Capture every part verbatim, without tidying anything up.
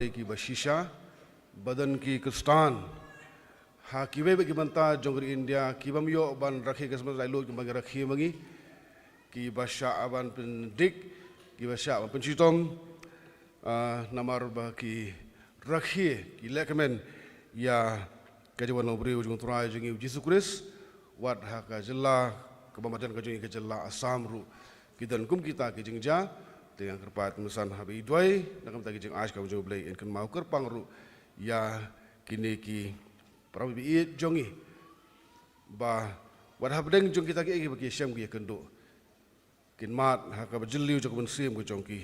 kiba shisha, ba don ki Khristan ha kiwei pat ki bynta jong ka ri India, ki bym ïoh ban rakhe Christmas, laitluid kin ban rakhe ma ngi, kiba shah ban pyndik, kiba shah ban pynshitom, ah, namar ba ki rakhe, ki lehkmen ïa ka jingwan long briew jong U Trai jong ngi U Jisu Khrist, wat ha ka jylla kaba madan ka jong ngi, ka jylla Assam ruh ki don kum kita ki jingjia. Te nga kyrpad mynsan haba i duwai na ka bynta ki jingaiñ ka jong U Blei, yn kynmaw kyrpang ruh ïa kine ki para baieit jong ngi, ba wat hapdeng jong kita kiei kiba ki shem ki ïakynduh, kin mad ha kaba jylliew jong ka mynsiem ka jong ki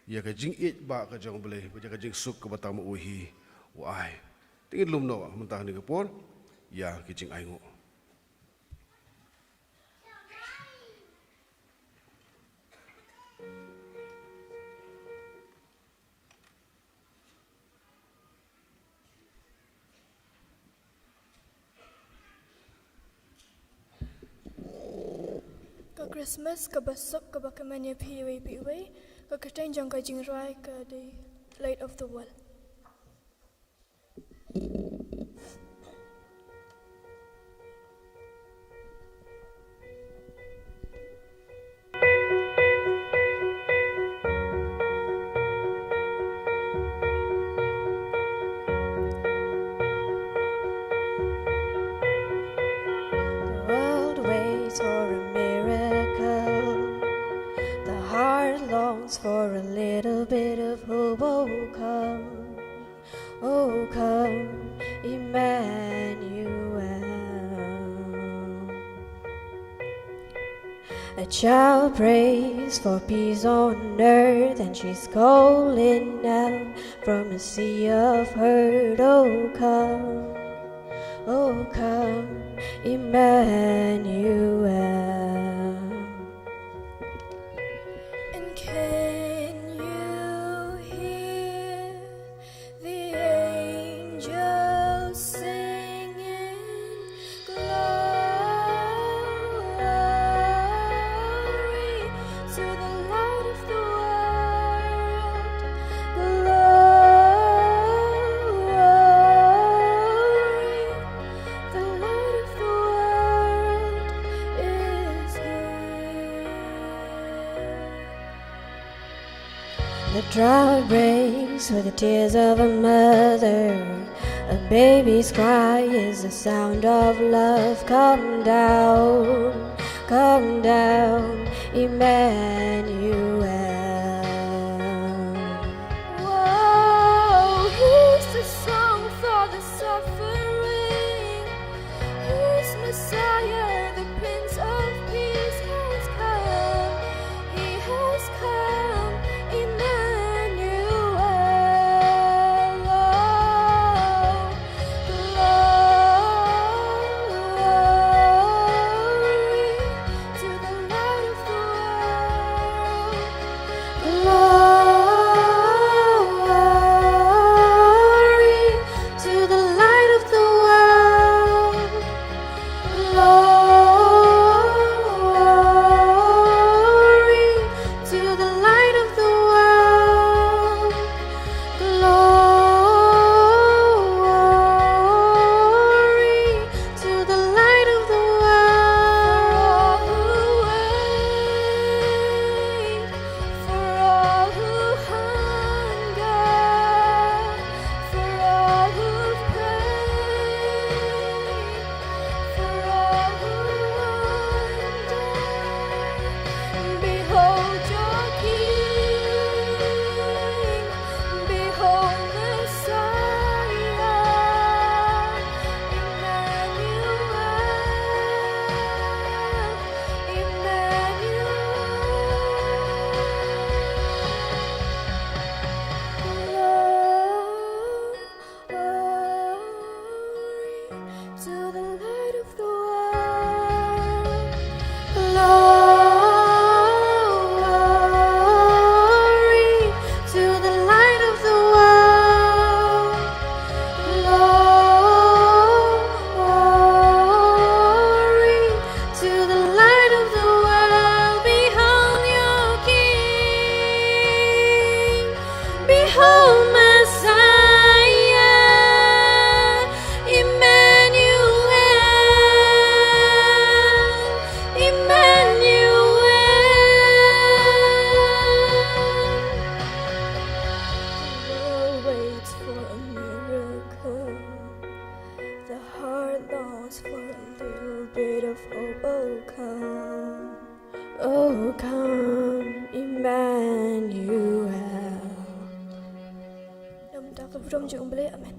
ïa ka jingïeit ba ka jong U Blei, ba ïa ka jingsuk kaba tang ma U hi u ai. Te ngin lum noh mynta ha kane ka por ïa ki jingainguh. Ka Christmas kaba suk kaba kmen ïa phi iwei pa iwei, ka kyrteng jong ka jingrwai ka dei Light of the World. The world waits for a miracle. The heart longs for a little bit of hope. Oh, come. Oh, come, Emmanuel. A child prays for peace on earth, and she's calling out from a sea of hurt. Oh, come, oh, come, Emmanuel. And can you hear the angels singing glory to the light of the world? Glory, the light of the world is here. The drought breaks with the tears of a mother. A baby's cry is the sound of love. Come down, come down, Emmanuel. Whoa, here's the song for the suffering. Here's Messiah, the Prince of Peace has come. He has come, Emmanuel. Oh, glory to the light of the world. Burom jong U Blei. Amen.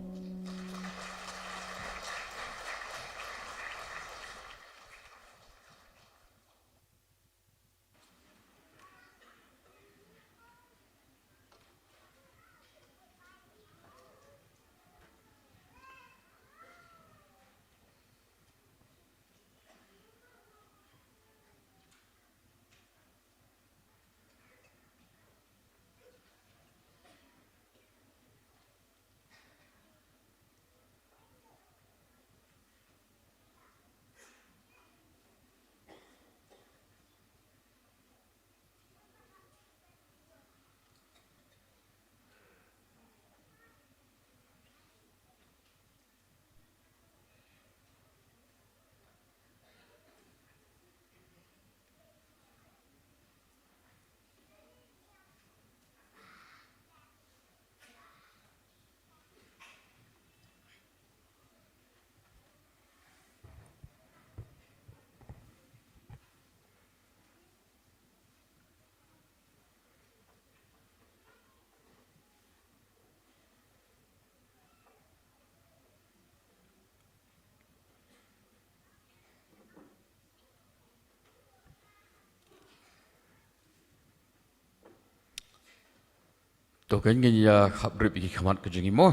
To, kan ngin ïa khap rip ïa ki khmat ka jong ngi mo.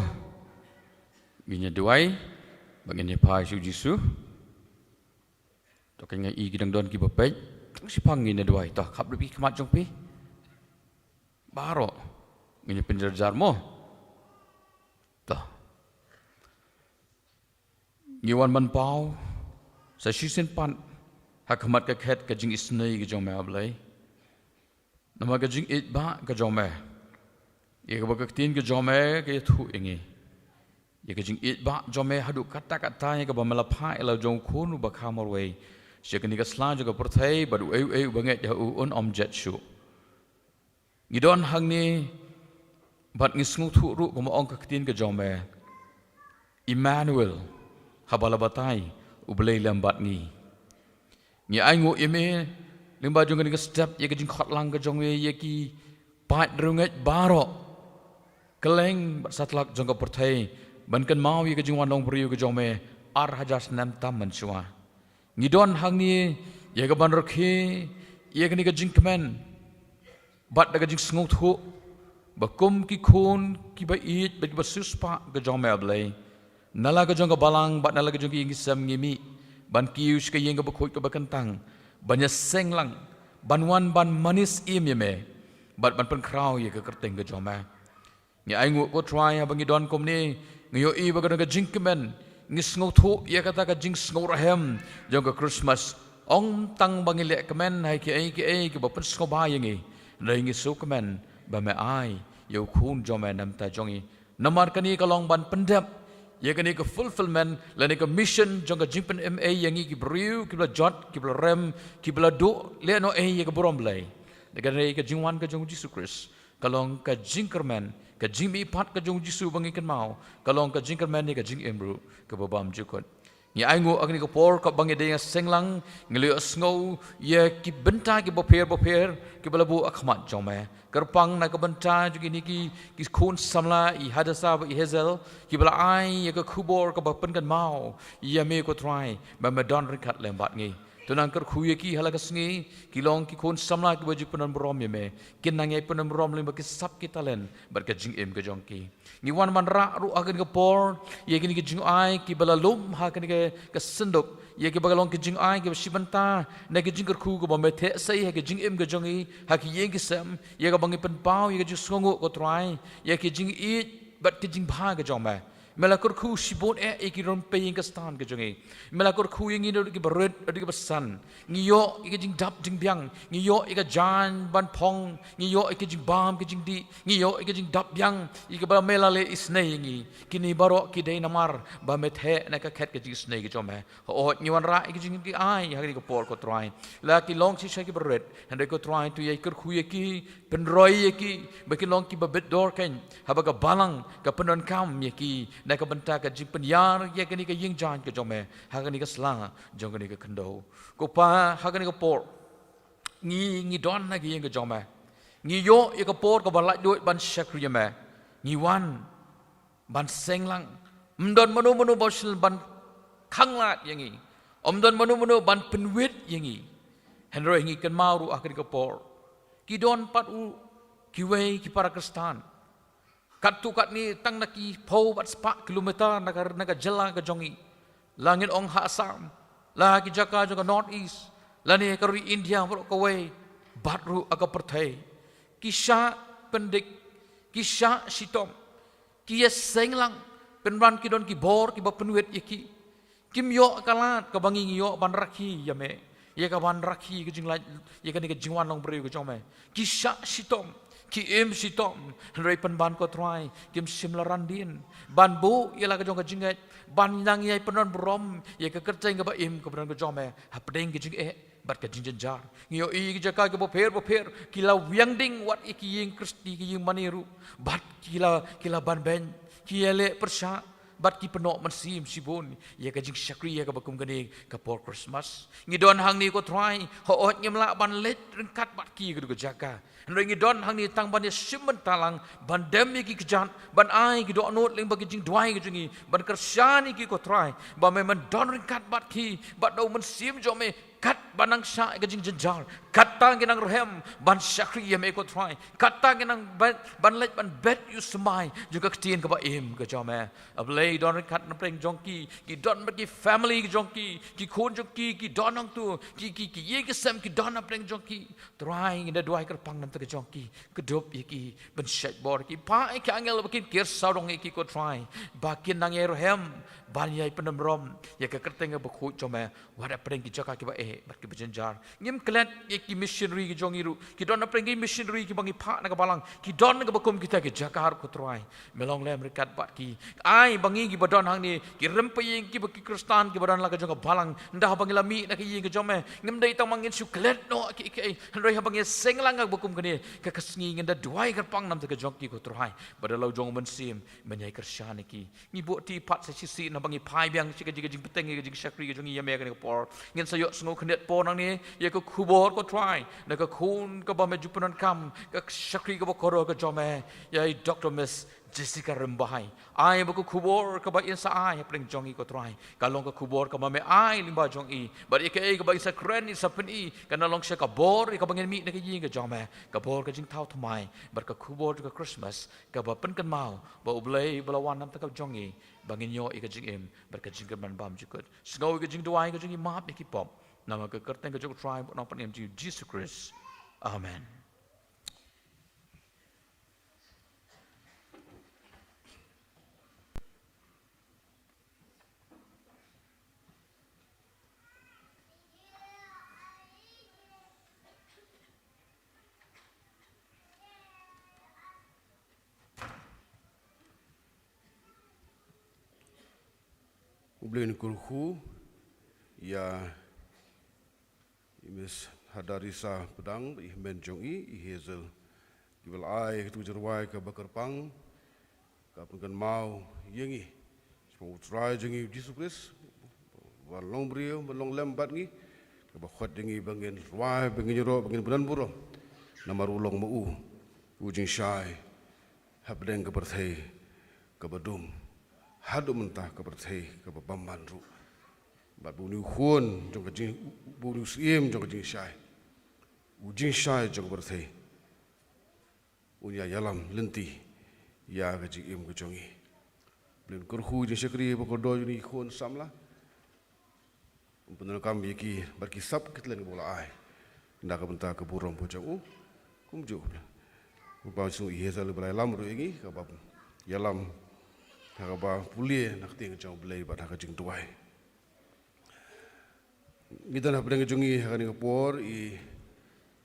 Ngin ïa duwai, ba ngin ïa phai sha U Jisu. To, kan nga i ki dang don kiba peit, tang shiphang ngin ïa duwai. To, khap rip ïa ki khmat jong phi. Baroh. Ngin ïa pynjarjar mo. To. Ngi wan ban paw sa shisien pat ha khmat ka khet ka jingisynei ka jong me, A Blei. Namar ka jingïeit ba ka jong me, ïa kaba ka ktien ka jong me ka ïathuh ïa ngi, ïa ka jingïeit ba jong me haduh katta katta, ïa kaba me la phah ïa la jong u Khun uba kha marwei sha kane ka sla jong ka pyrthei, bad uei uei uba ngeit ha u un ym jot shuh. Ngi don hangne bad ngi sngewthuh ruh, kumba ong ka ktien ka jong me, Immanuel, haba la batai, U Blei lem bad ngi. Ngi ainguh ïa me lyngba jong kane ka step, ïa ka jingkhot lang ka jong me ïa ki paid riewngeit baroh, kylleng bad satlak jong ka pyrthei, ban kynmaw ïa ka jingwan long briew ka jong me ar hajar snem tam mynshuwa. Ngi don hangne ïa ka ban rkhie ïa kane ka jingkmen bad da ka jingsngewthuh ba kum ki khun kiba ïeit bad kiba siewspah ka jong me, A Blei, na la ka jong ka balang bad na la ka jong ka ïing ki sem ngi mih ban kiew sha ka ïing kaba khuid kaba kyntang, ban ïaseng lang, ban wan ban mane syiem ïa me bad ban pynkhraw ïa ka kyrteng ka jong me. Ngi ainguh, ko Trai, haba ngi don kumne, ngi ïohi ba ka don ka jingkmen, ngi sngewthuh ïa kata ka jingsngewrhem jong ka Christmas. Ym tang ba ngi leh kmen ha kiei kiei kiba pynsngewbha ïa ngi, hynrei ngi sngewkmen ba me ai ïa u Khun jong me na bynta jong ngi. Namar kane ka long ban pyndep ïa kane ka fulfillment lane ka mission jong ka jingpynim ei ïa ngi ki briew kiba la jot, kiba la rem, kiba la duh lehnohei ïa ka burom Blei. Da kane ka jingwan ka jong U Jisu Khrist ka long ka jingkyrmen, ka jingmihpat ka jong U Jisu ba ngi kynmaw, ka long ka jingkyrmen ïa ka jingim ruh kaba bymjukut. Ngi ainguh ha kane ka por kaba ngi dang ïaseng lang, ngi la ïohsngew ïa ki bynta kiba pher bapher kiba la buh ha khmat jong me. Kyrpang na ka bynta jong kine ki, ki khun samla, i Hadassah bad i Hazel, kiba la ai ïa ka khubor kaba pynkynmaw ïa me, ko Trai, ba me don ryngkat lem bad ngi. To nang kyrkhu ïa ki ha la ka sngi, ki long ki khun samla kiba ju pyndonburom ïa me. Kin nang ïai pyndonburom lyngba ki sap ki talent bad ka jingim ka jong ki. Ngi wan ban rah ruh ha kane ka por ïa kine ki jingai kiba la lum ha kane ka, ka synduk, ïa kiba ka long ki jingai kiba shi bynta na ki jingkyrkhu kiba me theh sei ha ki jingim ka jong ngi, ha ki ïing ki sem, ïa kaba ngi pynpaw ïa ka jingsngewnguh, ko Trai, ïa ki jingïeit bad ki jingbha ka jong me. Me la kyrkhu shibun eh ïa ki rympei ïing ka Stan ka jong ngi. Me la kyrkhu ïa ngi naduh kiba rit haduh kiba san. Ngi ïoh ïa ka jingdap jingbiang, ngi ïoh ïa ka jaiñ ban phong, ngi ïoh ïa ka jingbam ka jingdih, ngi ïoh ïa ka jingdap biang ïa kaba me la leh isynei ïa ngi. Kine baroh ki dei namar ba me theh na ka khet ka jingisynei ka jong me. Hooid, ngi wanrah ïa ki jingim ki ai ha kane ka por, ko Trai. La ki long shisha kiba rit, hynrei ko Trai, to ïai kyrkhu ïa ki, pynroi ïa ki ba kin long kiba bit dor keiñ haba ka Balang ka pyndonkam ïa ki na ka bynta ka jingpynïar ïa kane ka ïing jaiñ ka jong me ha kane ka sla jong kane ka khyndew. Ko Pa, ha kane ka por ngi, ngi don ha ka ïing ka jong me. Ngi ïoh ïa ka por kaba laitluid ban shakri ïa me. Ngi wan ban seng lang. Ym don mano mano ba u shym ban khanglad ïa ngi. Ym don mano mano ban pynwit ïa ngi. Hynrei ngi kynmaw ruh ha kane ka por, ki don pat ruh kiwei ki para Khristan katto katne tang na ki phew bad spah kilometer na ka, na ka jylla ka jong ngi. La ngin ong ha Assam, la ki jaka jong ka North East, lane ka ri India baroh kawei, bad ruh ha ka pyrthei. Ki shah pyndik, ki shah shitom, ki ïa seng lang, pynban ki don ki bor kiba pynwit ïa ki. Kim ïoh ka lad kaba ngi ngi ïoh ban rakhe ïa me, ïa ka ban rakhe ka jinglait, ïa kane ka jingwan long briew ka jong me. Ki shah shitom, ki im shitom, hynrei pynban ko Trai, kim shym la ran dien ban buh ïa la ka jong ka jingngeit ban nang ïai pynrem burom ïa ka kyrteng kaba im kaba don ka jong me hapdeng ka jingeh bad ka jingjynjar. Ngi ïohi ki jaka kiba pher ba pher ki la wiang ding wat ïa ki ïing Khristi, ki ïing mane ruh, bad ki la, ki la ban beiñ, ki ïaleh pyrshah, bad ki pynnoh mynsiem shibun ïa ka jingshakri ïa kaba kum kane ka por Christmas. Ngi don hangne ko Trai, hooid ngim lah ban leit ryngkat bad ki ha kato ka jaka, hynrei ngi don hangne tang ban ïashim bynta lang, ban dem ïa ki kjat, ban ai ki dohnud lyngba ki jingduwai ka jong ngi, ban kyrshan ïa ki ko Trai ba me men don ryngkat bad ki, bad da u Mynsiem jong me, katba nang shah ïa ka jingjynjar, kata ngi nang rhem ban shakri ïa me ko Trai, kata ngi nang ban, ban leit ban bet ïa u smai jong ka ktien kaba im ka jong me. A Blei, don ryngkat na pdeng jong ki, ki don bad ki family ka jong ki, ki khun jong ki ki don hangto, ki, ki, ki ïing ki sem ki don na pdeng jong ki. Trai, ngi da duwai kyrpang na bynta ka jong ki, kdup ïa ki, pynshet bor ïa ki, phah ïa ki angel ba kin kyrsaw dong ïa ki ko Trai, ba kin nang ïai rhem ban ïai pynrem burom ïa ka kyrteng kaba khuid jong me, wat hapdeng ki jaka kiba eh bad kiba jynjar. Ngim klet ïa ki missionary ki jong ngi ruh, ki don hapdeng ki missionary kiba ngi phah na ka balang, ki don kaba kum kita ki jaka ruh ko Trai, me long lem ryngkat bad ki. Ai ba ngi kiba don hangne, ki rympei ïing kiba ki Khristan kiba don la ka jong ka balang, ynda haba ngi la mih na ka ïing ka jong me, ngim dei tang ba ngin shu klet noh ki, ki, hynrei haba ngi seng lang kaba kum kane, ka, ka sngi ngin da duwai kyrpang na bynta ka jong ki ko Trai, ba da la u jong u Mynsiem men ïai kyrshan ïa ki. Ngi buh ti pat sa shisien haba ngi phai biang sha ka jing, ka jingpyrshang, ka jingshakri ka jong ngi ïa me kane ka por. Ngin sa ïohsngew khyndiat por nangne ïa ka khubor ko Trai na ka khun kaba me ju pyndonkam, ka shakri kaba kordor ka jong me, ïa i Doctor Miss Jessica Rymbai. Ai ba ka khubor kaba in sa ai hapdeng jong i ko Trai, ka long ka khubor kaba me ai lyngba jong i, bad ïa kaei kaba in sa kren, in sa pyni, kan long sha ka bor ïa kaba ngin mih na ka ïing ka jong me, ka bor ka jingthaw thymmai, bad ka khubor ka Christmas kaba pynkynmaw ba U Blei ba la wan na bynta ka jong ngi, ba ngin ïoh ïa ka jingim bad ka jingkyrmen bymjukut. Sngew ïa ka jingduwai ka jong ngi, map ïa ki pop, namar ka kyrteng ka jong U Trai bad Nongpynim jong ngi U Jisu Khrist. Amen. U Blei un kyrkhu ïa i Miss Hadarisa Pdang, i hynmen jong i, i Hazel, kiba la ai katu ka jingrwai kaba kyrpang, ka pynkynmaw ïa ngi shaphang U Trai jong ngi U Jisu Khrist, ba long briew, ba long lem bad ngi, kaba khot ïa ngi ba ngin rwai, ba ngin ïaroh, ba ngin pyndon burom namar u long ma u u jingshai hapdeng ka pyrthei kaba dum, haduh mynta ka pyrthei kaba bymman ruh. Bad ba une u khun jong ka jing, ba une u syiem jong ka jingshai, u jingshai jong ka pyrthei, un ïa ïalam lynti ïa ka jingim ka jong ngi. Blei un kyrkhu ïa ka jingshakri ba kordor jong une u khun samla. Un pyndonkam ïa ki bad ki sap ki talent kiba u la ai na ka bynta ka burom ka jong u. Kumjuh, u Blei un pynshong ïa i Hazel ba la ïalam ruh ïa ngi, kaba ïalam ha kaba pule na ka ktien ka jong U Blei bad ha ka jingduwai. Ngi don hapdeng jong ngi ha kane ka por i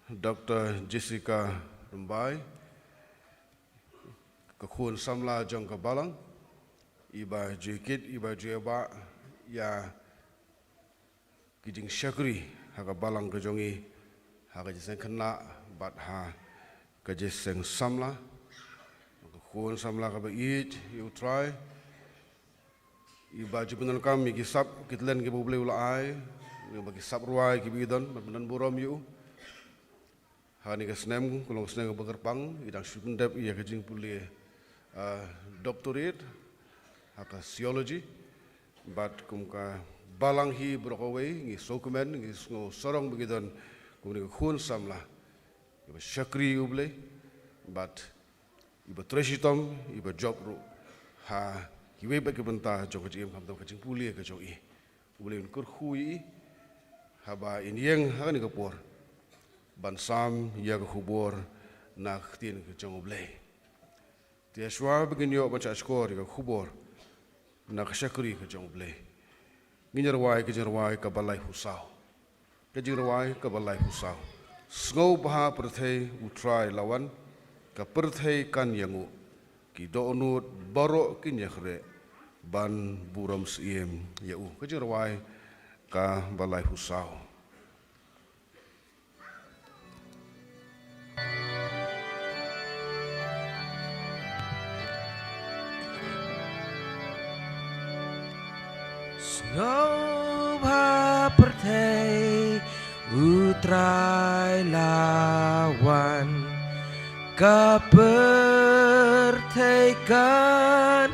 Doctor Jessica Rymbai, ka khun samla jong ka balang, iba ju kit, iba ju ïabah ïa ki jingshakri ha ka balang ka jong ngi, ha ka jingseng khynnah bad ha ka jingseng samla. Ka khun samla kaba ïeit ïa U Trai, iba ju pyndonkam ïa ki sap ki talent kiba U Blei u la ai, iba ki sap rwai kiba i don, ban pyndon burom ïa u. Ha kane ka snem ka long ka snem kaba kyrpang, i dang shu pyndep ïa ka jingpule, ah, doctorate. ha ka theology. Bad kum ka balang hi baroh kawei ngi sngewkmen, ngi sngew sarong ba ngi don kum kane ka khun samla iba shakri ïa U Blei bad iba trei shitom, iba jop ruh ha kiwei pat ki bynta jong ka jingim, khamtam ka jingpule ka jong i. U Blei un kyrkhu ïa i haba in ïeng ha kane ka por ban sam ïa ka khubor na ka ktien ka jong U Blei. Te shuwa ba ngin ïoh ban shahshkor ïa ka khubor na ka shakri ka jong U Blei, ngin ïa rwai ka jingrwai kaba laiphew saw. Ka jingrwai kaba laiphew saw. Sngewbha pyrthei, U Trai la wan, ka pyrthei kan ïanguh, ki dohnud baroh kin ïakhreh ban burom syiem ïa u. Ka jingrwai kaba laiphew saw. Sngewbha pyrthei, U Trai la wan, ka pyrthei kan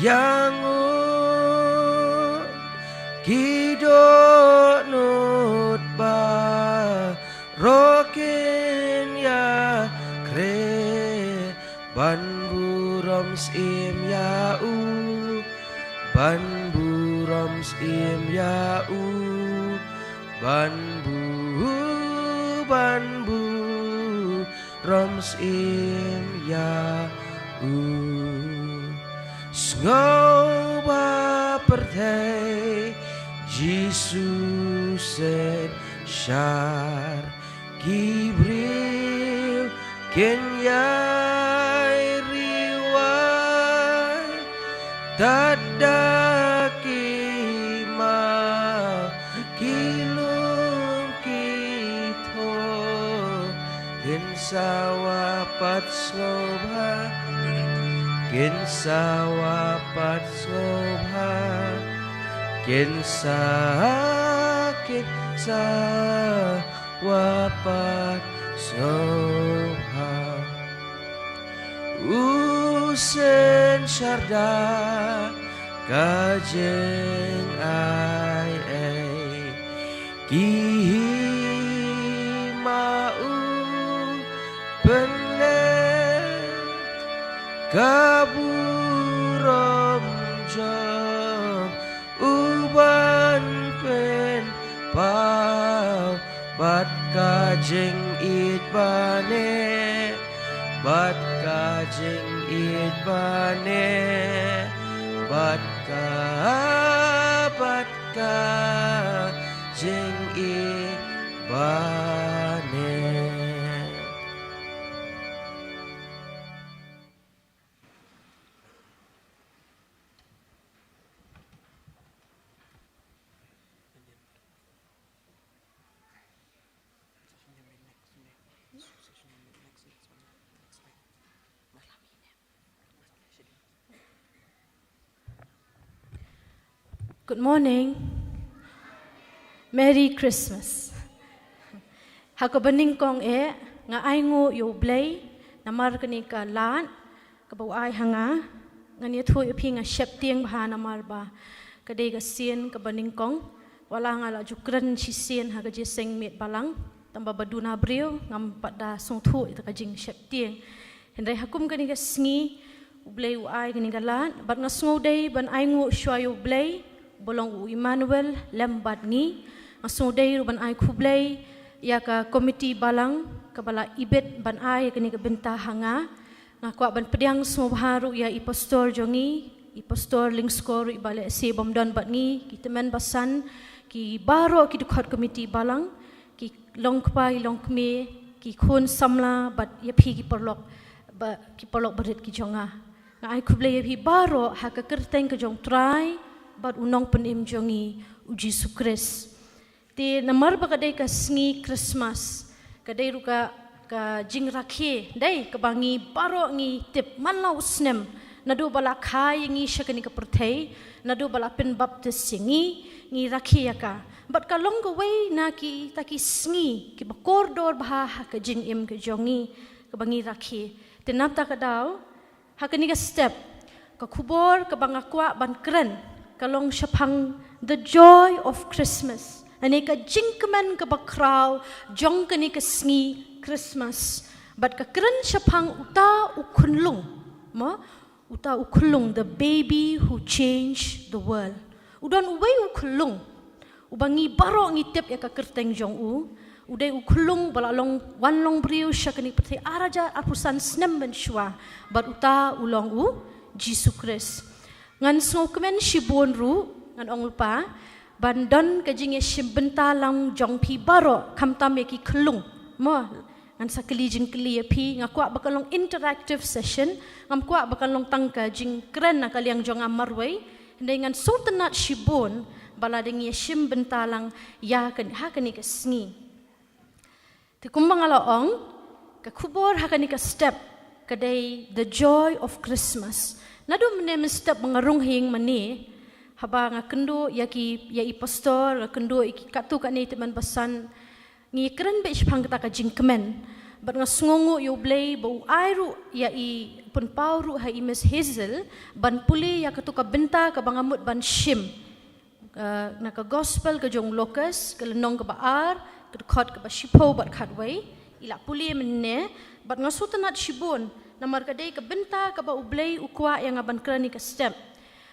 ïanguh, ki dohnud baroh kin ïakhreh ban burom syiem ïa u, ban burom syiem ïa u, ban bu, ban burom syiem ïa u. Sngewbha pyrthei, Jisu synshar, ki briew kin ïai riewai, tad da ki maw ki lum ki thoh, kin sawa pat sngewbha, kin sawa pat sngewbha, kin sa, kin sa wa pat sngewbha. U synshar da ka jingai ei, ki hima u pynleit, ka burom jong u ban pynpaw, bad ka jingïeit ba neh, bad ka jingïeit ba neh, bad ka, bad ka jingïeit ba neh. Good morning. Merry Christmas. Ha kaba nyngkong eh, nga ainguh ïa U Blei namar kane ka lad kaba u ai ha nga. Ngan ïathuh ïa phi, nga sheptieng bha namar ba ka dei ka sien kaba nyngkong. Wat la nga la ju kren shisien ha ka jingïaseng miet balang, tangba ba duna briew ngam pat da sngewthuh ïa ka jingsheptieng. Hynrei ha kum kane ka sngi U Blei u ai kane ka lad, bad nga sngewdei ban ainguh shuwa ïa U Blei ba long u Immanuel lem bad ngi. Nga sngewdei ruh ban ai khublei ïa ka komiti balang kaba la ibit ban ai kane ka bynta ha nga. Nga kwah ban pdiang sngewbha ruh ïa i pastor jong ngi, i pastor Lyngskor ruh iba lehse bym don bad ngi, ki tymmen basan, ki baroh ki dkhot komiti balang, ki longkpa, ki longkmie, ki khun samla, bad ïa phi ki paralok, ba, ki paralok barit ki jong nga. Nga ai khublei ïa phi baroh ha ka kyrteng ka jong U Trai bad U Nongpynim jong ngi, U Jisu Khrist. Te namar ba ka dei ka sngi Christmas, ka dei ruh ka, ka jingrakhe, dei kaba ngi baroh ngi tip man la u snem, naduh ba la kha ïa ngi sha kane ka pyrthei, naduh ba la pynbaptis ïa ngi, ngi rakhe ïa ka. Bad ka long kawei na kita ki sngi kiba kordor bha ha ka jingim ka jong ngi, kaba ngi rakhe. Te na kata ka daw, ha kane ka step, Ka khubor kaba nga kwah ban kren ka long shaphang the joy of Christmas, lane ka jingkmen kaba khraw jong kane ka sngi Christmas. Bad ka kren shaphang uta u khunlung, mo, uta u khunlung, the baby who changed the world. U don uwei u khunlung uba ngi baroh ngi tip ïa ka kyrteng jong u. U dei u khunlung ba la long, wan long briew sha kane ka pyrthei ar hajar arphew san snem mynshuwa. Bad uta u long u Jisu Khrist. Ngan sngewkmen shibun ruh, ngan ong lypa, ban don ka jingïashim bynta lang jong phi baroh, khamtam ïa ki khunlung, mo. Ngan sa kylli jingkylli ïa phi, nga kwah ba kan long interactive session, ngam kwah ba kan long tang ka jingkren na ka liang jong nga marwei. Hynrei ngan sngewtynnat shibun ba lada ngi ïashim bynta lang ïa ka, ha kane ka sngi. Te kumba nga la ong, ka khubor ha kane ka step ka dei the joy of Christmas. Naduh mynne mynstep ba nga rung ha ïing mane, haba nga kynduh ïa ki, ïa i pastor, nga kynduh ïa ki katto katne tymmen basan, ngi kren beit shaphang kata ka jingkmen. Bad nga sngewnguh ïa U Blei ba u ai ruh ïa i, pynpaw ruh ha i Miss Hazel ban pule ïa kato ka bynta kaba nga mut ban shim. Uh, na ka gospel ka jong Lukas, ka lynnong kaba ar, ka dkhot kaba shiphew bad khatwei, i la pule mynne, bad nga sngewtynnat shibun, namar ka dei ka bynta kaba U Blei u kwah ïa nga ban kren ha kane ka step.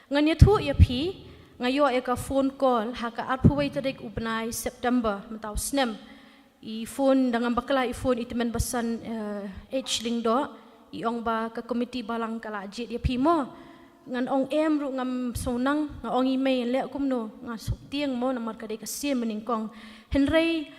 Ngan ïathuh ïa phi, nga ïoh ïa ka phone call ha ka arphew wei tarik u bnai September mynta u snem. I phone, da ngam bakla i phone i tymmen basan, eh, H Lyngdoh, i ong ba ka komiti balang ka la jied ïa phi mo. Ngan ong em ruh ngam sngewthuh, nga ong i mei leh kumno, nga sngewtieng mo namar ka dei ka sien banyngkong. Hynrei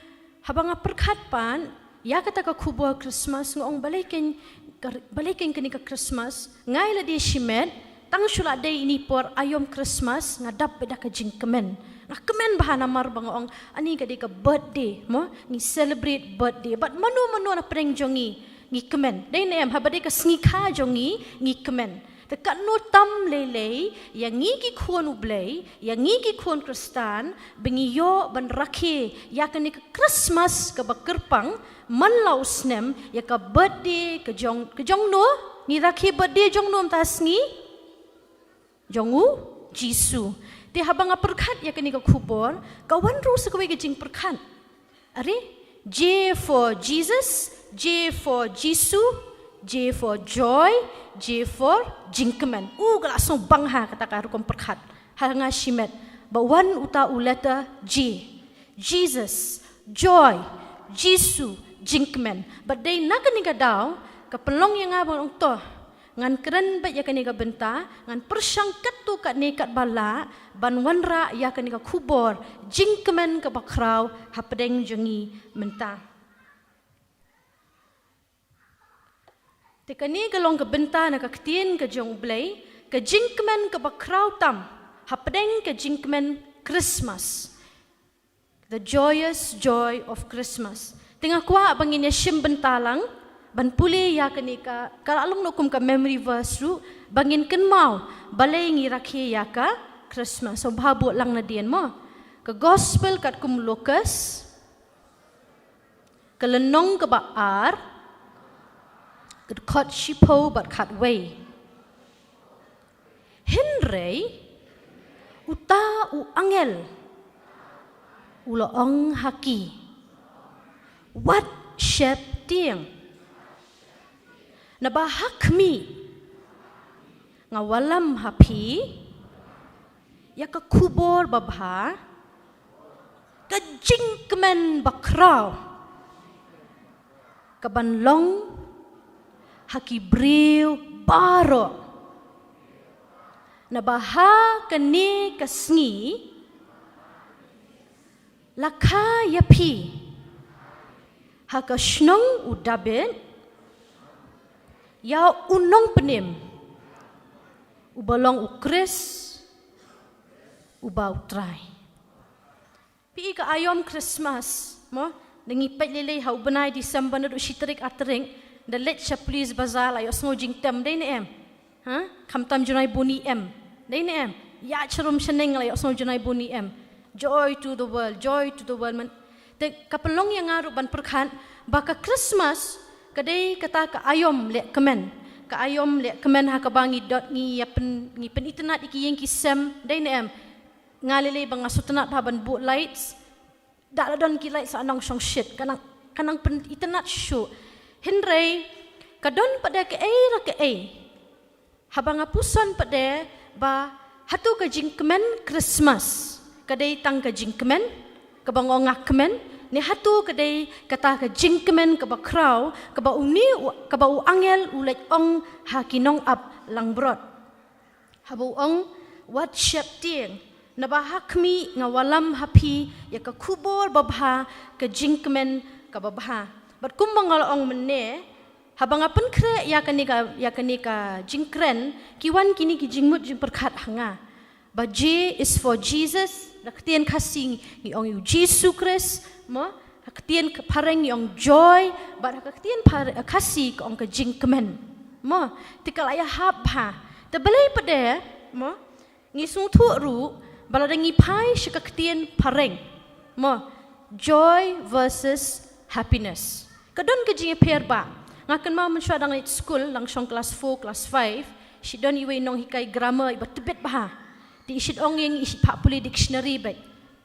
haba nga pyrkhat pat ïa kata ka khubor Christmas, nga ong balei kein ka, balei kein kane ka Christmas, nga ïa lade shimet, tang shu la dei ine i por aïom Christmas, nga dap beit da ka jingkmen. Nga kmen bha namar ba nga ong, ani ka dei ka birthday, mo, ngi celebrate birthday. Bad mano mano na pdeng jong ngi, ngi kmen. Dei ne em, haba dei ka sngi kha jong ngi, ngi kmen. Te katno tam lei lei ïa ngi ki khun U Blei, ïa ngi ki khun Khristan, ba ngi ïoh ban rakhe ïa kane ka Christmas kaba kyrpang man la u snem, ïa ka birthday ka jong, ka jong no, ngi rakhe birthday jong no mynta sngi? Jong u Jisu. Te haba nga pyrkhat ïa kane ka khubor, ka wan ruh sa kawei ka jingpyrkhat. Are, J for Jesus, J for Jisu, J for joy, J for jingkmen. U, ka la sngewbang ha kata ka rukom pyrkhat. Ha nga shimet ba wan uta u letter J. Jesus, joy, Jisu, jingkmen. Bad dei na kane ka daw, ka pynlong ïa nga ban ong to, ngan kren beit ïa kane ka bynta, ngan pyrshang katto katne katba lah ban wanrah ïa kane ka khubor jingkmen kaba khraw hapdeng jong ngi mynta. Te kane ka long ka bynta na ka ktien ka jong U Blei, ka jingkmen kaba khraw tam hapdeng ka jingkmen Christmas. The joyous joy of Christmas. Te nga kwah ba ngin ïa shim bynta lang ban pule ïa kane ka, ka la long noh kum ka memory verse ruh, ba ngin kynmaw balei ngi rakhe ïa ka Christmas. Sngewbha bud lang nadien mo. Ka gospel katkum Lukas, ka lynnong kaba ar, ka dkhot shiphew bad khatwei. Hynrei uta u angel u la ong ha ki, wat sheptieng. Naba ha khmih nga wallam ha phi ïa ka khubor babha, ka jingkmen bakhraw kaban long ha ki briew baroh. Naba ha kane ka sngi la kha ïa phi ha ka shnong u Dabid ïa u nongpynim uba long u Khrist, uba u Trai. Phi i ka aïom Christmas mo, da ngi peit lei lei ha u bnai December naduh shi tarik ar tarik, da leit sha Police Bazar la ïohsngew jingtem, dei ne em? Ha? Khamtam Junai Buni em. Dei ne em? Ïa sharum shaneng la ïohsngew Junai Buni em. Joy to the world, joy to the world. Man, te ka pynlong ïa nga ruh ban pyrkhat ba ka Christmas ka dei kata ka aïom leh kmen, ka aïom leh kmen ha kaba ngi dot ngi ïa pyn, ngi pynitynnad ïa ki ïing ki sem, dei ne em? Nga lei lei ba nga sngewtynnad ha ban buh lights, da la don ki lights la nang shong shit, ka nang, ka nang pynitynnad shuh. Hynrei ka don pat de kaei re kaei. Haba nga puson pat de ba hato ka jingkmen Christmas ka dei tang ka jingkmen, kaba nga ong nga kmen, ne hato ka dei kata ka jingkmen kaba khraw, kaba une u, kaba u angel u leit ong ha ki nongap langbrot. Haba u ong, wat sheptieng, naba ha khmih nga wallam ha phi ïa ka khubor babha, ka jingkmen kaba bha. Bad kumba nga la ong mynne, haba nga pynkhreh ïa kane ka, ïa kane ka jingkren, ki wan kine ki jingmut jingpyrkhat ha nga. Ba J is for Jesus, da ka ktien Khasi ngi ong ïa u Jisu Khrist, mo, ha ka ktien ka phareng ngi ong joy, bad ha ka ktien phar-, Khasi ka ong ka jingkmen. Mo, te ka la ïahap bha. Te balei pat de, mo, ngi sngewthuh ruh, ba lada ngi phai sha ka ktien phareng, mo, joy versus happiness. Ka don ka jingïapher ba. Nga kynmaw mynshuwa dang leit skul, dang shong klas four, klas five, shi don iwei i nonghikai grammar iba tbit bha. Te i shit ong ïa ngi i shit phah pule dictionary beit.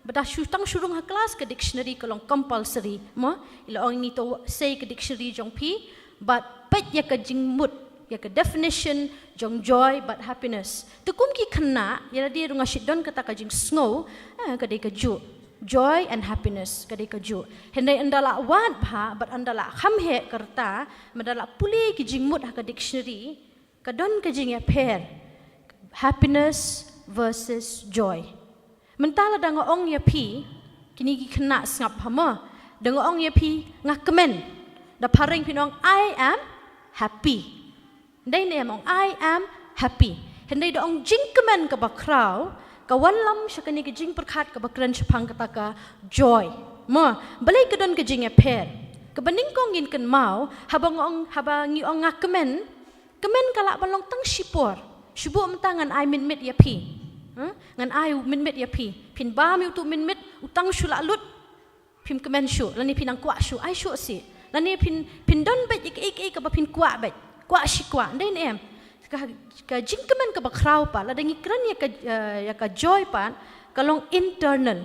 Bad da shu tang shu rung ha klas ka dictionary ka long compulsory. Mo, i la ong ïa ngi to sei ka dictionary jong phi, bad peit ïa ka jingmut, ïa ka definition jong joy bad happiness. Te kum ki khynnah, ïa lade ruh nga shit don kata ka jingsngew, eh, ka dei kajuh. Joy and happiness, ka dei kajuh. Hynrei ynda la wad bha, bad ynda la kham heh ka rta, mynda la pule ki jingmut ha ka dictionary, ka don ka jingïapher. Happiness versus joy. Mynta lada nga ong ïa phi, kine ki khynnah sngap bha mo, da nga ong ïa phi, nga kmen. Da phareng phin ong, I am happy. Dei ne em ong, I am happy. Hynrei da ong jingkmen kaba khraw, ka wallam sha kane ka jingpyrkhat kaba kren shaphang kata ka joy. Mo, balei ka don ka jingïapher. Kaba nyngkong ngin kynmaw, haba nga ong, haba ngi ong nga kmen, kmen ka lah ban long tang shipor. Shu buh mynta ngan ai mynmiet ïa phi. Huh? Ngan ai mynmiet ïa phi. Phin bam ïa utu mynmiet, u tang shu la lut. Phim kmen shuh, lane phin nang kwah shuh, ai shuh sih. Lane phin, phin don beit ïa kaei kaei kaba phin kwah beit. Kwah shi kwah, dei ne em. Ka, ka jingkmen kaba khraw pat, lada ngi kren ïa ka, eh, ïa ka joy pat, ka long internal.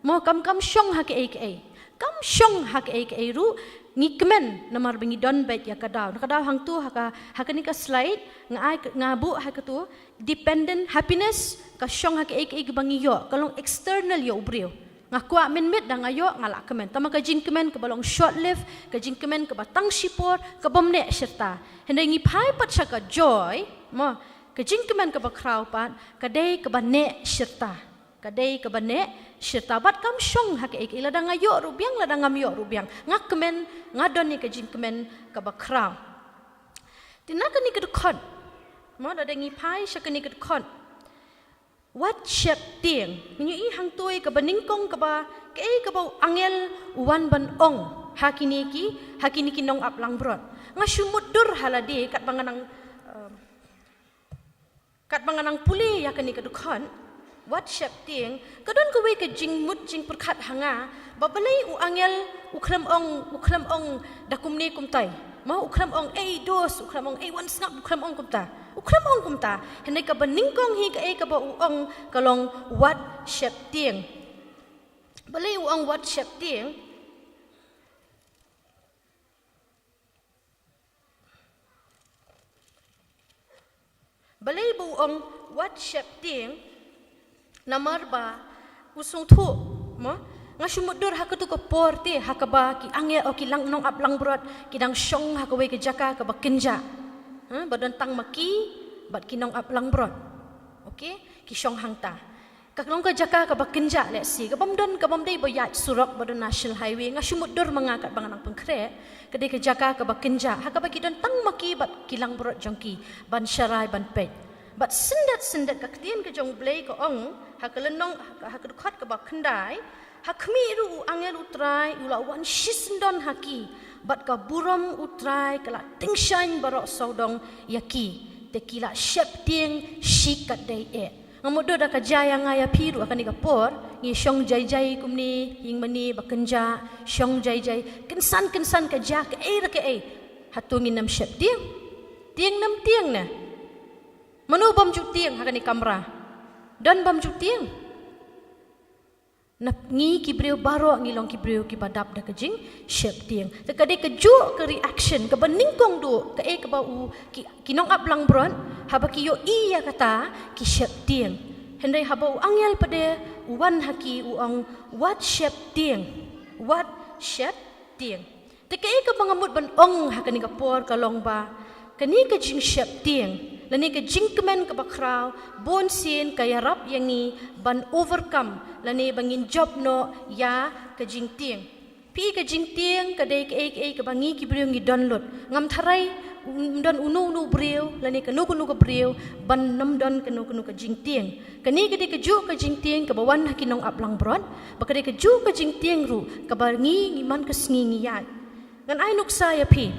Mo kam, kam shong ha kaei kaei. Kam shong ha kaei kaei ruh, ngi kmen namar ba ngi don beit ïa ka daw. Ka daw hangtu ha ka, ha kane ka slide, nga ai, nga buh ha katu, dependent happiness, ka shong ha kaei kaei kaba ngi ïoh, ka long external ïa u briew. Nga kwah mynmiet da nga ïoh nga lah kmen. Tangba ka jingkmen kaba long short live, ka jingkmen kaba tang shipor, kabym neh shirta. Hynrei ngi phai pat sha ka joy, mo, ka jingkmen kaba khraw pat, ka dei kaba neh shirta. Ka dei kaba neh shirta bad kam shong ha kaei kaei, lada nga ïoh ruh biang, lada ngam ïoh ruh biang. Nga kmen, nga don ïa ka jingkmen kaba khraw. Te na kane ka dkhot, mo, lada ngi phai sha kane ka dkhot. Wat sheptieng. Ngi ïohi hangtei kaba nyngkong kaba, kaei kaba u angel u wan ban ong ha kine ki, ha kine ki nongap langbrot. Nga shu mutdur ha lade katba nga nang, um, katba nga nang pule ïa kane ka dkhot. Wat sheptieng, ka don kawei ka jingmut jingpyrkhat ha nga, ba balei u angel u khlem ong, u khlem ong da kumne kumtai. Mo u khlem ong, ei dos, u khlem ong, ei wan sngap, u khlem ong kumta. U khlem ong kumta. Hynrei kaba nyngkong hi kaei kaba u ong ka long wat sheptieng. Balei u ong wat sheptieng? Balei ba u ong wat sheptieng, namar ba u sngewthuh, mo? Nga shu mutdur ha katu ka por te, ha kaba ki angel, o ki lang, nongap langbrot, ki dang shong ha kawei ka jaka kaba kynjah. Ha, ba don tang ma ki, bad ki nongap langbrot. Okay? Ki shong hangta. Ka long ka jaka kaba kynjah lehse, kabym don, kabym dei ba ïaid surok ba don National Highway, nga shu mutdur ma nga katba nga nang pynkhreh, ka dei ka jaka kaba kynjah, ha kaba ki don tang ma ki bad ki langbrot jong ki, ban sharai ban peit. Bad syndet syndet ka ktien ka jong u Blei ka ong, ha ka lynnong, ha ka, ha ka dkhot kaba khyndai, ha khmih ruh u angel u Trai, u la wan shisyndon ha ki, bad ka burom u Trai ka la tyngshaiñ baroh sawdong ïa ki, te ki la sheptieng shikatdei eh. Nga mutdur da ka jia ïa nga ïa phi ruh ha kane ka por, ngi shong jai jai kumne, ïing mane ba kynjah, shong jai jai, kynsan kynsan ka jia kaei re kaei. Hato ngin ym sheptieng? Tieng nam tieng ne? Mano bam ju tieng ha kane kamra? Don bam ju tieng? Na ngi ki briew baroh ngi long ki briew kiba dap da ka jingsheptieng. Te ka dei ka juh ka reaction kaba nyngkong duh kaei kaba u ki, ki nongap langbrot haba ki ïohi ïa kata ki sheptieng. Hynrei haba u angel pat de u wan ha ki u ong wat sheptieng. Wat sheptieng. Te kaei kaba nga mut ban ong ha kane ka por ka long ba kane ka jingsheptieng lane ka jingkmen kaba khraw bun sien ka ïarap ïa ngi ban overcome lane ba ngin jop noh ïa ka jingtieng. Phi, ka jingtieng ka dei kaei kaei kaba ngi ki briew ngi don lut. Ngam tharai ym don uno uno briew lane kano kano ka briew ban nym don kano kano ka jingtieng. Kane ka dei ka juh ka jingtieng kaba wan ha ki nongap langbrot. Ba ka dei ka juh ka jingtieng ruh kaba ngi ngi man ka sngi ngi ïaid. Ngan ai nuksa ïa phi.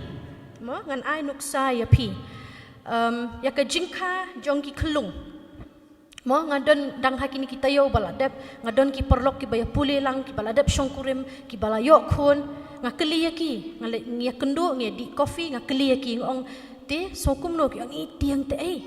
Mo, ngan ai nuksa ïa phi. Um, ïa ka jingkha jong ki khyllung. Mo, nga don dang ha kine ki taïew ba la dep, nga don ki paralok kiba ïa pule lang, kiba la dep shongkurim, kiba la ïoh khun. Nga kylli ïa ki, nga leit ïakynduh, nga ïadih coffee, nga kylli ïa ki, nga ong, te sngew kumno? Ki ong, i tieng te ei.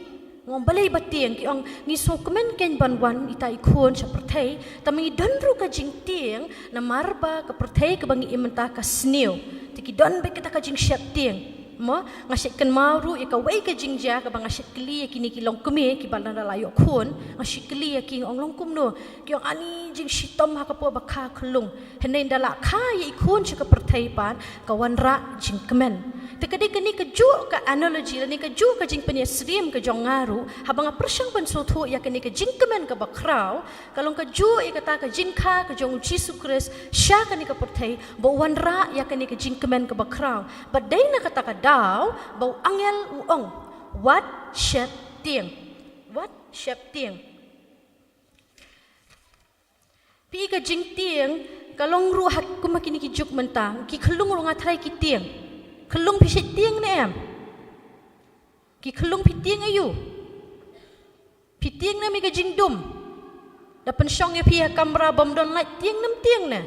Nga ong, balei ba tieng? Ki ong, ngi sngewkmen kein ban wan ita i khun sha pyrthei, tangba ngi don ruh ka jingtieng namar ba ka pyrthei kaba ngi im mynta ka sniew. Te ki don beit kata ka jingsheptieng. Mo, nga shait kynmaw ruh ïa kawei ka jingjia kaba nga shait kylli ïa kine ki longkmie kiba la, la ïoh khun, nga shait kylli ïa ki, nga ong, long kumno? Ki ong, ani jingshitom ha ka por ba kha khyllung. Hynrei ynda la kha ïa i khun sha ka pyrthei pat, ka wanrah jingkmen. Te ka dei kane ka juh ka analogy lane ka juh ka jingpynïasyriem ka jong nga ruh haba nga pyrshang ban sngewthuh ïa kane ka jingkmen kaba khraw, ka long ka juh ïa kata ka jingkha ka jong u Jisu Khrist sha kane ka pyrthei ba u wanrah ïa kane ka jingkmen kaba khraw. Bad dei na kata ka daw ba u angel u ong, wat sheptieng. Wat sheptieng. Phi, ka jingtieng ka long ruh ha kum ha kine ki juk mynta. Ki khyllung ruh nga tharai ki tieng. Khyllung, phi shait tieng ne em? Ki khyllung, phi tieng aïu? Phi tieng ne em ïa ka jingdum? Da pynshong ïa phi ha kamra bym don light, tieng nam tieng ne?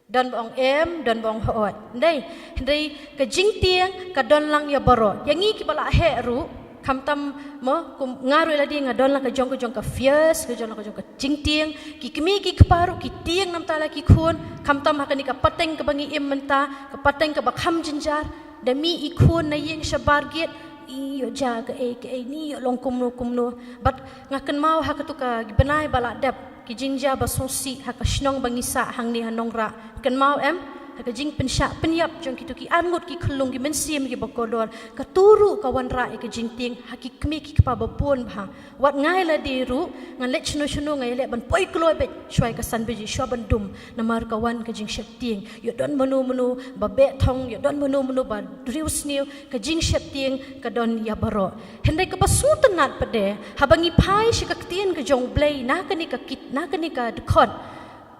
Don ba ong em, don ba ong hooid. Dei, hynrei ka jingtieng ka don lang ïa baroh. Ïa ngi kiba la heh ruh, khamtam, mo, kum nga ruh lade nga don lang ka jong ka jong ka fears, ka jong lang ka jong ka jingtieng. Ki kmie ki kpa ruh ki tieng namar la ki khun, khamtam ha kane ka pateng kaba ngi im mynta, ka pateng kaba kham jynjar. Da mih i khun na ïing shabar gate, i ïoh jia kaei kaei, ni ïoh long kumno kumno. Bad nga kynmaw ha kato ka bnai ba la dep, ki jingjia ba sngewsih ha ka shnong ba ngi sah hangne ha Nongrah. Kynmaw em, ha ka jingpynshah pynïap jong kito ki arngut ki khyllung, ki mynsiem kiba kordor, kato ruh ka wanrah ïa ka jingtieng ha ki kmie ki kpa ba bun bha. Wat nga lade ruh ngan leit shano shano, nga ïaleh ban poi kloi beit shuwa ïa ka san baje shuwa ban dum, namar ka wan ka jingsheptieng. Ïoh don mano mano ba beh thong, ïoh don mano mano ba riewsniew, ka jingsheptieng ka don ïa baroh. Hynrei kaba sngewtynnat pat de, haba ngi phai sha ka ktien ka jong u Blei na kane ka kit, na kane ka dkhot,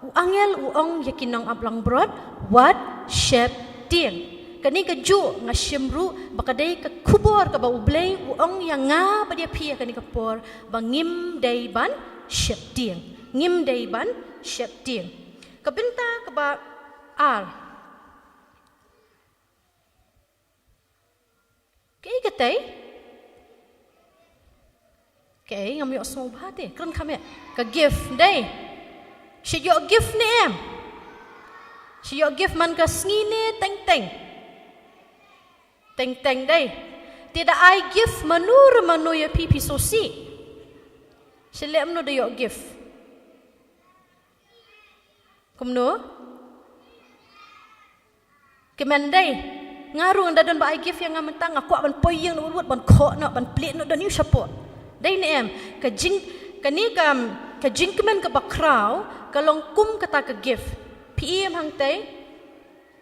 u angel u ong ïa ki nongap langbrot, wat sheptieng. Kane ka juh nga shim ruh ba ka dei ka khubor kaba u Blei u ong ïa nga bad ïa phi ha kane ka por, ba ngim dei ban sheptieng. Ngim dei ban sheptieng. Ka bynta kaba ar. Kaei katei? Kaei, ngam ïohsngew bha te. Kren kham eh. Ka gift, dei. Shu ïoh gift ne em? Shu ïoh gift man ka sngi ne teng teng? Teng teng, dei. Te da ai gift mano re mano ïa phi, phi sngewsih? Shu leh mano da ïoh gift? Kumno? Kmen, dei. Nga ruh ynda don ba ai gift ïa nga mynta nga kwah ban poi ïing noh wut wut, ban khoh noh, ban plie noh, don ïu shapoh. Dei ne em? Ka jing, kane ka, ka jingkmen kaba khraw ka long kum kata ka gift. Phi i em hangtei?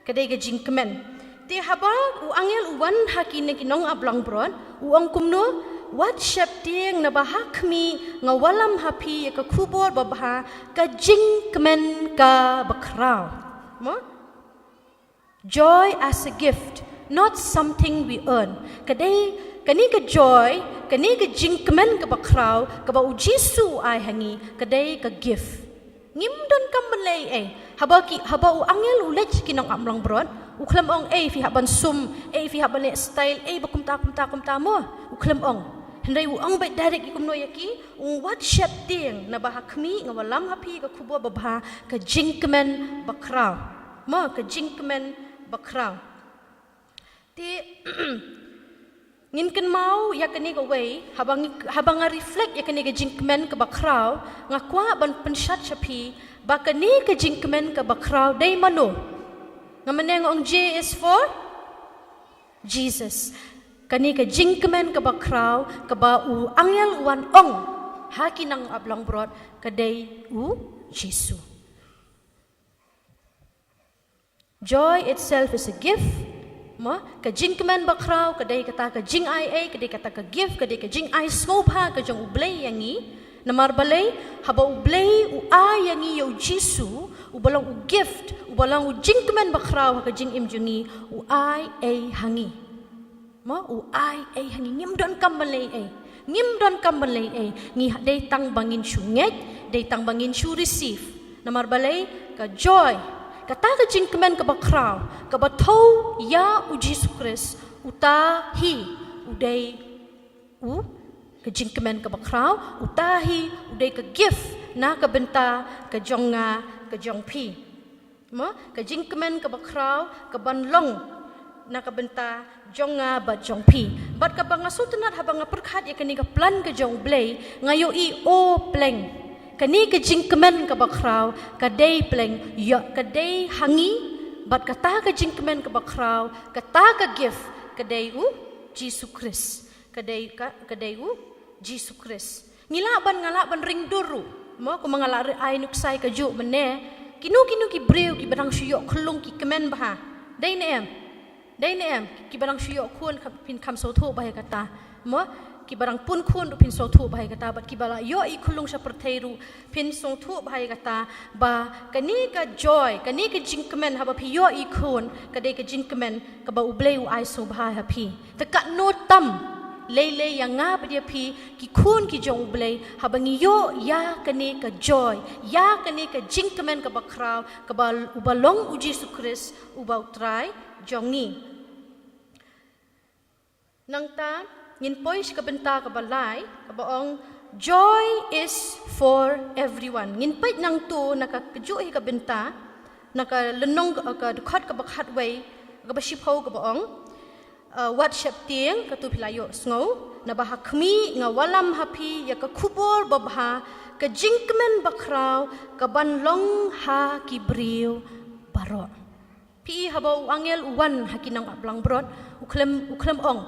Ka dei ka jingkmen. Te haba u angel u wan ha kine ki nongap langbrot, u ong kumno? Wat sheptieng, naba ha khmih nga wallam ha phi ïa ka khubor babha, ka jingkmen kaba khraw. Mo? Joy as a gift, not something we earn. Ka dei, kane ka joy, kane ka jingkmen kaba khraw kaba u Jisu u ai ha ngi, ka dei ka gift. Ngim donkam ban leh ei ei. Haba ki, haba u angel u leit sha ki nongap langbrot, U khlem ong, "Ei, phi hap ban sum, ei, phi hap ban leh style, ei, ba kumta, kumta, kumta mo." U khlem ong. Hynrei u ong beit direct ïa kumno ïa ki, u ong, "Wat sheptieng, naba ha khmih nga wallam ha phi ka khubor babha, ka jingkmen bakhraw." Mo, ka jingkmen bakhraw. Te, ngin kynmaw ïa kane kawei, haba ngi, haba nga reflect ïa kane ka jingkmen kaba khraw, nga kwah ban pynshad sha phi ba kane ka jingkmen kaba khraw dei mano. Nga mynne nga ong J is for Jesus. Kane ka jingkmen kaba khraw, kaba u angel u wan ong ha ki nongap langbrot, ka dei u Jisu. Joy itself is a gift. Mo, ka jingkmen bakhraw ka dei kata ka jingai ei, ka dei kata ka gift, ka dei ka jingai sngewbha ka jong U Blei ïa ngi. Namar balei? Haba U Blei u ai ïa ngi ïa u Jisu, uba long u gift, uba long u jingkmen bakhraw ha ka jingim jong ngi, u ai ei ha ngi. Mo, u ai ei ha ngi, ngim donkam ban leh ei. Ngim donkam ban leh ei. Ngi ha-, dei tang ba ngin shu ngeit, dei tang ba ngin shu receive. Namar balei? Ka joy, kata ka jingkmen kaba khraw, kaba thew ïa u Jisu Khrist, uta hi u dei u, ka jingkmen kaba khraw, uta hi u dei ka gift na ka bynta ka jong nga, ka jong phi. Mo, ka jingkmen kaba khraw, kaban long na ka bynta jong nga bad jong phi. Bad kaba nga sngewtynnat haba nga pyrkhat ïa kane ka plan ka jong U Blei, nga ïohi, o pleng, kane ka jingkmen kaba khraw ka dei pleng, ïa, ka dei ha ngi. Bad kata ka jingkmen kaba khraw, kata ka gift, ka dei u Jisu Khrist. Ka dei ka, ka dei u Jisu Khrist. Ngi lah ban, nga lah ban ring dur ruh. Mo, kumba nga la ai nuksa ïa kajuh mynne. Kino kino ki briew kiba dang shu ïoh khyllung ki kmen bha. Dei ne em? Dei ne em? Kiba dang shu ïoh khun, phin kham sngewthuh bha ïa kata. Mo, kiba dang pun khun ruh phin sngewthuh bha ïa kata. Bad kiba la ïoh i khyllung sha pyrthei ruh phin sngewthuh bha ïa kata. Ba kane ka joy, kane ka jingkmen haba phi ïoh i khun, ka dei ka jingkmen kaba U Blei u ai sngewbha ha phi. Te katno tam lei lei ïa nga bad ïa phi ki khun ki jong U Blei, haba ngi ïoh ïa kane ka joy, ïa kane ka jingkmen kaba khraw, kaba, uba long u Jisu Khrist, uba u Trai jong ngi. Nangta ngin poi sha ka bynta kaba lai, kaba ong, "Joy is for everyone." Ngin peit nangto na ka, kajuh hi ka bynta, na ka lynnong, ka, ka dkhot kaba khatwei, kaba shiphew, kaba ong, eh, "Wat sheptieng," kato phi la ïohsngew, "naba ha khmih nga wallam ha phi ïa ka khubor babha, ka jingkmen bakhraw, kaban long ha ki briew baroh." Phi i haba u angel u wan ha ki nongap langbrot, u khlem, u khlem ong,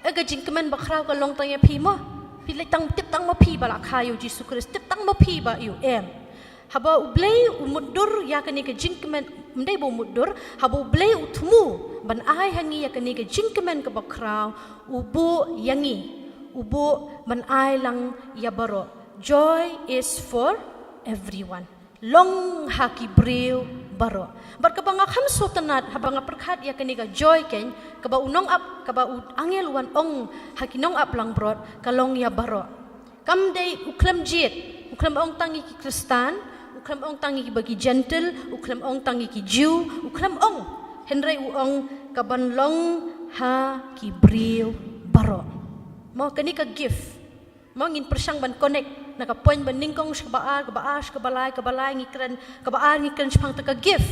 "Eh, ka jingkmen bakhraw ka long tang ïa phi mo. Phi leh tang, tip tang ma phi ba la kha ïa u Jisu Khrist, tip tang ma phi ba ïa u." Em. Haba U Blei u mutdur ïa kane ka jingkmen, ym dei ba u mutdur, haba U Blei u thmu ban ai ha ngi ïa kane ka jingkmen kaba khraw, u buh ïa ngi, u buh ban ai lang ïa baroh. Joy is for everyone. Long ha ki briew baroh. Bad kaba nga kham sngewtynnat haba nga pyrkhat ïa kane ka joy kein, kaba u nongap, kaba u angel u wan ong ha ki nongap langbrot, ka long ïa baroh. Kam dei, u khlem jied, u khlem ong tang ïa ki Khristan, u khlem ong tang ïa kiba ki Jentil, u khlem ong tang ïa ki Jiw, u khlem ong. Hynrei u ong kaban long ha ki briew baroh. Mo, kane ka gift. Mo, ngin pyrshang ban connect na ka point ba nyngkong sha kaba ar, kaba ar sha kaba lai, kaba lai ngi kren, kaba ar ngi kren shaphang kata ka gift.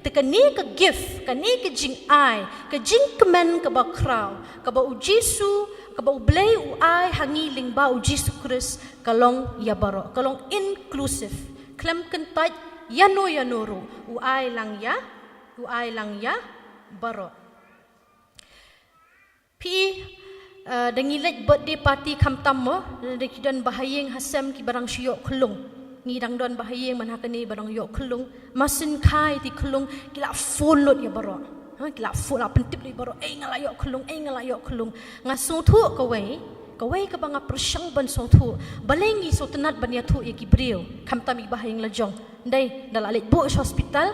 Te kane ka gift, kane ka jingai, ka jingkmen kaba khraw, kaba u Jisu, kaba U Blei u ai ha ngi lyngba u Jisu Khrist, ka long ïa baroh, ka long inclusive. Khlem kyntait ïano ïano ruh, u ai lang ïa, u ai lang ïa baroh. Phi, eh, da ngi leit birthday party khamtam mo, da ki don ba ha ïing ha sem kiba dang shu ïoh khyllung. Ngi dang don ba ha ïing man ha kane ba dang ïoh khyllung. Masin khai ti khyllung, ki la phone lut ïa baroh. Ha, ki la phone, la pyntip lut ïa baroh, "Ei, nga la ïoh khyllung, ei, nga la ïoh khyllung." Nga sngewthuh kawei, kawei kaba nga pyrshang ban sngewthuh. Balei ngi sngewtynnat ban ïathuh ïa ki briew, khamtam ïa ki ba ha ïing la jong. Dei, da la leit buh sha hospital,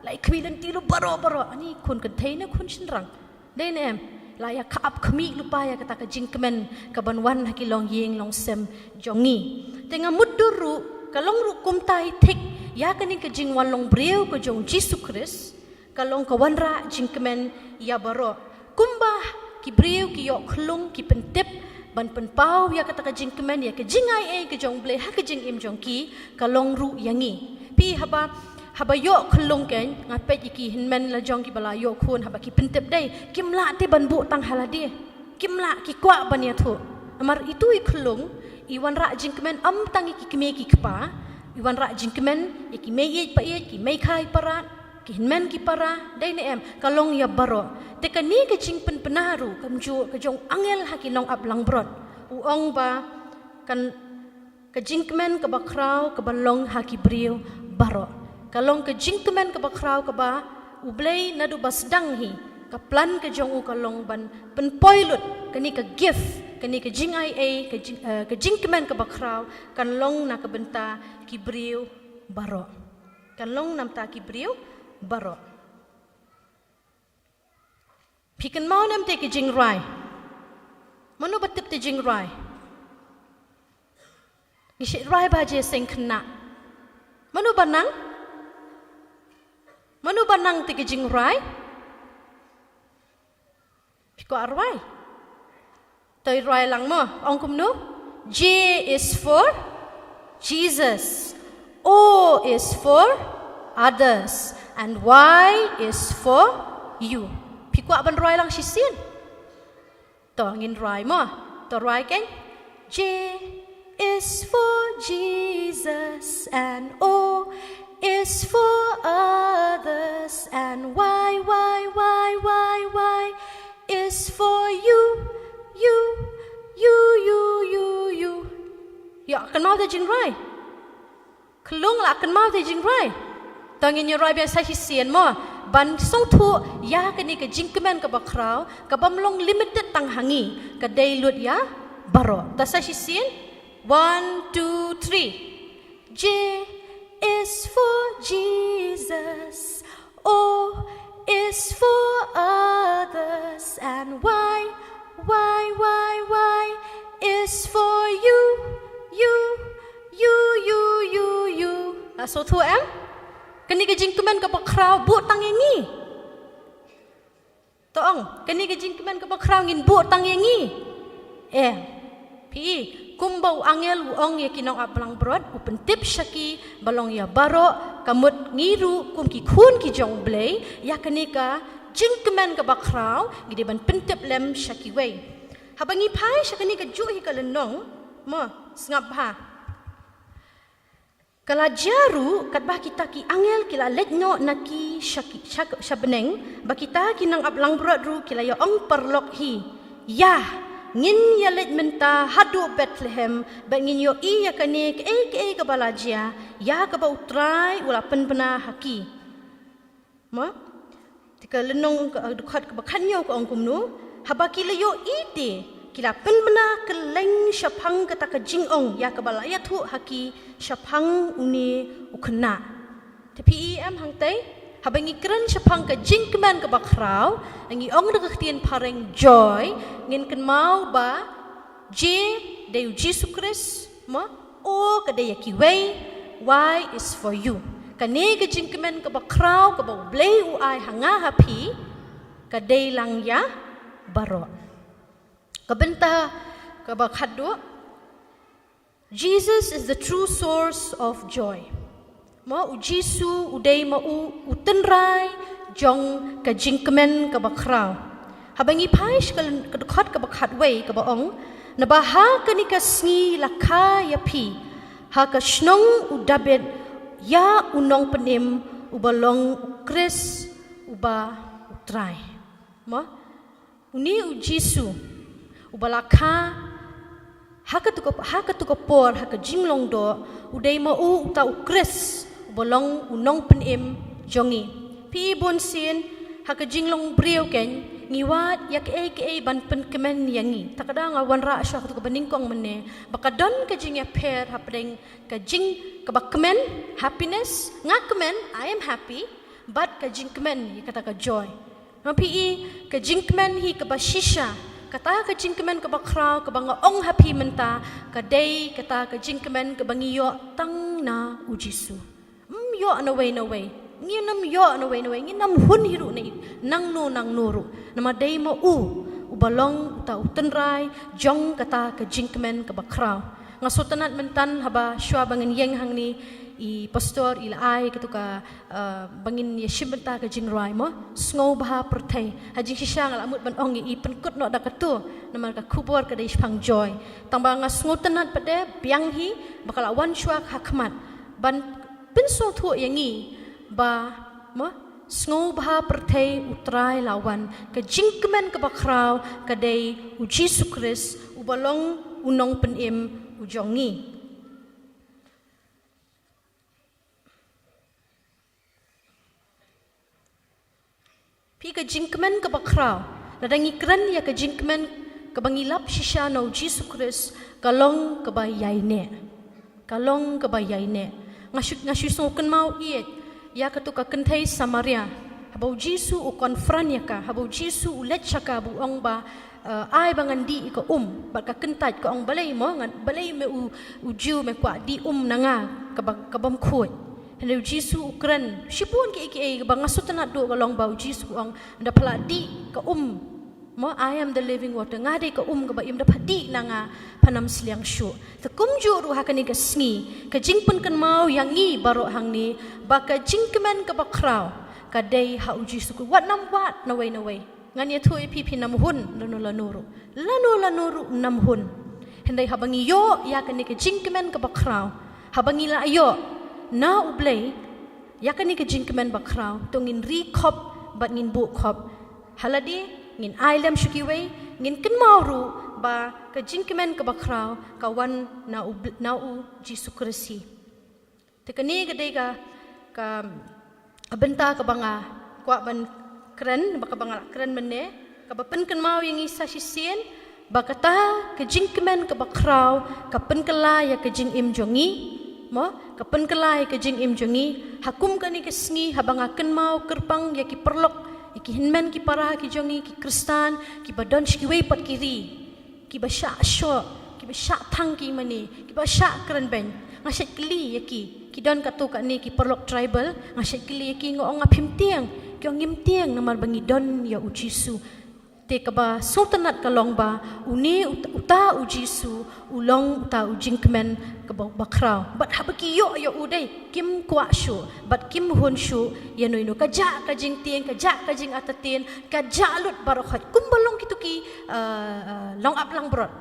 la ïa khmih lynti lut baroh baroh. Ani khun kynthei ne khun shynrang? Dei ne em? La ïa ka ap khmih lypa ïa kata ka jingkmen kaban wan ha ki longïing longsem jong ngi. Te nga mutdur ruh, ka long ruh kumta hi thik ïa kane ka jingwan long briew ka jong Jisu Khrist, Ka long ka wanrah jingkmen ïa baroh. Kumba ki briew ki ïoh khyllung, ki pyntip ban pynpaw ïa kata ka jingkmen, ïa ka jingai ei ka jong U Blei ha ka jingim jong ki, ka long ruh ïa ngi. Phi, haba, haba ïoh khyllung kein, nga peit ïa ki hynmen la jong kiba la ïoh khun, haba ki pyntip dei, kim lah te ban buh tang ha lade. Kim lah, ki kwah ban ïathuh. Namar itu i khyllung i wanrah jingkmen ym tang ïa ki kmie ki kpa, i wanrah jingkmen ïa ki mei ïeit pa ïeit, ki mei kha i para, ki hynmen ki para, dei ne em, ka long ïa baroh. Te kane ka jingpynbna ruh, kumjuh ka jong u angel ha ki nong ap langbrot, u ong ba kan, ka jingkmen kaba khraw kaba long ha ki briew baroh. Ka long ka jingkmen kaba khraw kaba U Blei naduh ba sdang hi, ka plan ka jong u ka long ban pynpoi lut kane ka gift, kane ka jingai ei, ka jing, eh, ka jingkmen kaba khraw, kan long na ka bynta ki briew baroh. Kan long na bynta ki briew baroh. Phi kynmaw ne em te ki jingrwai? Mano ba tip te jingrwai? Ngi shait rwai ba je seng khynnah. Mano ba nang? Mano ba nang te ki jingrwai? Phi kwah rwai? To rwai lang mo, ong kumno? J is for Jesus. O is for others. And Y is for you. Phi kwah ban rwai lang shisien? To ngin rwai mo. To rwai kein. J is for Jesus and O is for others and Y, Y, Y, Y, Y is for you, you, you, you, you, you. Ïa, kynmaw te jingrwai? Khyllung, la kynmaw te jingrwai? To ngin ïa rwai biang sa shisien mo, ban sngewthuh ïa kane ka jingkmen kaba khraw, kabym long limited tang ha ngi, ka dei lut ïa baroh. To sa shisien. One, two, three. J is for Jesus. O is for others. And Y, Y, Y, Y is for you, you, you, you, you, you. La sngewthuh em? Kane ka jingkmen kaba khraw buh tang ïa ngi. To ong, kane ka jingkmen kaba khraw ngin buh tang ïa ngi? Em. Phi, kumba u angel u ong ïa ki nong ap langbrot, u pyntip sha ki ba long ïa baroh, ka mut ngi ruh kum ki khun ki jong U Blei, ïa kane ka jingkmen kaba khraw ngi dei ban pyntip lem sha kiwei. Haba ngi phai sha kane kajuh hi ka lynnong, mo, sngap bha. Ka la jia ruh katba kita ki angel ki la leit noh na ki sha ki, sha, sha bneng, ba kita ki nong ap langbrot ruh ki la ïa ong paralok hi, ïa, ngin ïa leit mynta haduh Bethlehem, bad ngin ïohi ïa kane kaei kaei kaba la jia, ïa kaba U Trai u la pynbna ha ki. Mo? Te ka lynnong ka, eh, dkhot kaba khathynñiew ka ong kumno? Haba ki la ïohi te, ki la pynbna kylleng shaphang kata ka jingong ïa kaba la ïathuh ha ki shaphang une u khynnah. Te phi i em hangtei? Haba ngi kren shaphang ka jingkmen kaba khraw, ngi ong da ka ktien phareng joy, ngin kynmaw ba J dei U Jisu Khrist, mo? O ka dei ïa kiwei, Y is for you. Kane ka jingkmen kaba khraw kaba U Blei u ai ha nga ha phi, ka dei lang ïa baroh. Ka bynta kaba khatduh, Jesus is the true source of joy. Mo, U Jisu u dei ma u u tynrai jong ka jingkmen kaba khraw. Haba ngi phai sha ka dkhot kaba khatwei kaba ong, naba ha kane ka sngi la kha ïa phi ha ka shnong u Dabid ïa u nongpynim uba long U Khrist uba U Trai. Mo? Une U Jisu uba la kha ha katu ka, ha katu ka por, ha ka jinglong doh, u dei ma u uta U Khrist uba long u nongpynim jong ngi. Phi i bunsien ha ka jinglong briew kein ngi wad ïa kaei kaei ban pynkmen ïa ngi. Ta ka daw nga wanrah shuwa katu kaba nyngkong mynne ba ka don ka jingïapher hapdeng ka jing, kaba kmen, happiness, nga kmen, I am happy, bad ka jingkmen ïa kata ka joy. Nga phi i, ka jingkmen hi kaba shisha, kata ka jingkmen kaba khraw kaba nga ong ha phi mynta, ka dei kata ka jingkmen kaba ngi ïoh tang na U Jisu. Ym ïoh na wei na wei. Ngin ym ïoh nawei nawei, ngin ym hun hi ruh na nangno nangno ruh. Namar dei ma u, uba long uta u tynrai jong kata ka jingkmen kaba khraw. Nga sngewtynnat mynta haba shuwa ba ngin ïeng hangne, i pastor i la ai katu ka, uh, ba ngin ïa shim bynta ka jingrwai mo, Sngewbha Pyrthei. Ha jingshisha nga la mut ban ong ïa i pynkut noh da katu, namar ka khubor ka dei shaphang joy. Tangba nga sngewtynnat pat de biang hi ba ka la wan shuwa ha khmat ban pynsngewthuh ïa ngi ba, mo, Sngewbha Pyrthei, U Trai la wan. Ka jingkmen kaba khraw ka dei U Jisu Khrist, uba long U Nongpynim u jong ngi. Phi, ka jingkmen kaba khraw, lada ngi kren ïa ka jingkmen kaba ngi lap shisha na U Jisu Khrist, ka long kaba ïaineh. Ka long kaba ïaineh. Nga shu, nga shu sngewkynmaw ïa, ïa katu ka kynthei Samaria. Haba U Jisu u confront ïa ka, haba U Jisu u leit sha ka, ba u ong ba, eh, ai ba ngan dih ïa ka um, bad ka kyntait, ka ong balei mo, ngan, balei me u, u Jiw me kwah dih um na nga, kaba, kabym khuid. Hynrei U Jisu u kren shibun kiei kiei, ba nga sngewtynnat duh ka long ba U Jisu u ong, ynda phi la dih ka um, mo, I am the living water, nga dei ka um kaba im, ynda phi dih na nga phin ym sliang shuh. Te kumjuh ruh ha kane ka sngi, ka jingpynkynmaw ïa ngi baroh hangne, ba ka jingkmen kaba khraw ka dei ha U Jisu Khrist. Wat nym wad nawei nawei. Ngan ïathuh ïa phi, phin ym hun lano lano ruh. Lano lano ruh nym hun. Hynrei haba ngi ïoh ïa kane ka jingkmen kaba khraw, haba ngi la ïoh na U Blei ïa kane ka jingkmen ba khraw, to ngin ri khop bad ngin buh khop. Ha lade ngin ai lem sha kiwei, ngin kynmaw ruh ba ka jingkmen kaba khraw ka wan na U Bl-, na U Jisu Khrist hi. Te kane ka dei ka, ka, ka bynta kaba nga kwah ban kren, ba kaba nga la kren mynne, kaba pynkynmaw ïa ngi sa shisien, ba kata ka jingkmen kaba khraw ka pynkylla ïa ka jingim jong ngi, mo, ka pynkylla ïa ka jingim jong ngi. Ha kum kane ka sngi, haba nga kynmaw kyrpang ïa ki paralok, ïa ki hynmen ki para ki jong ngi, ki Khristan, kiba don sha kiwei pat ki ri, kiba shah shoh, kiba shah thang ki mane, kiba shah kren beiñ. Nga shait kylli ïa ki, ki don katto katne ki paralok tribal, nga shait kylli ïa ki, nga ong, nga, phim tieng? Ki ong, ngim tieng, namar ba ngi don ïa U Jisu. Te kaba sngewtynnat ka long ba une ut-, uta U Jisu u long uta u jingkmen kaba, ba khraw. Bad haba ki ïoh ïa u, dei kim kwah shuh bad kim hun shuh ïano ïano. Ka jah ka jingtieng, ka jah ka jingartatien, ka jah lut baroh khoit. Kumba long kito ki, uh, uh, long ap lang brot.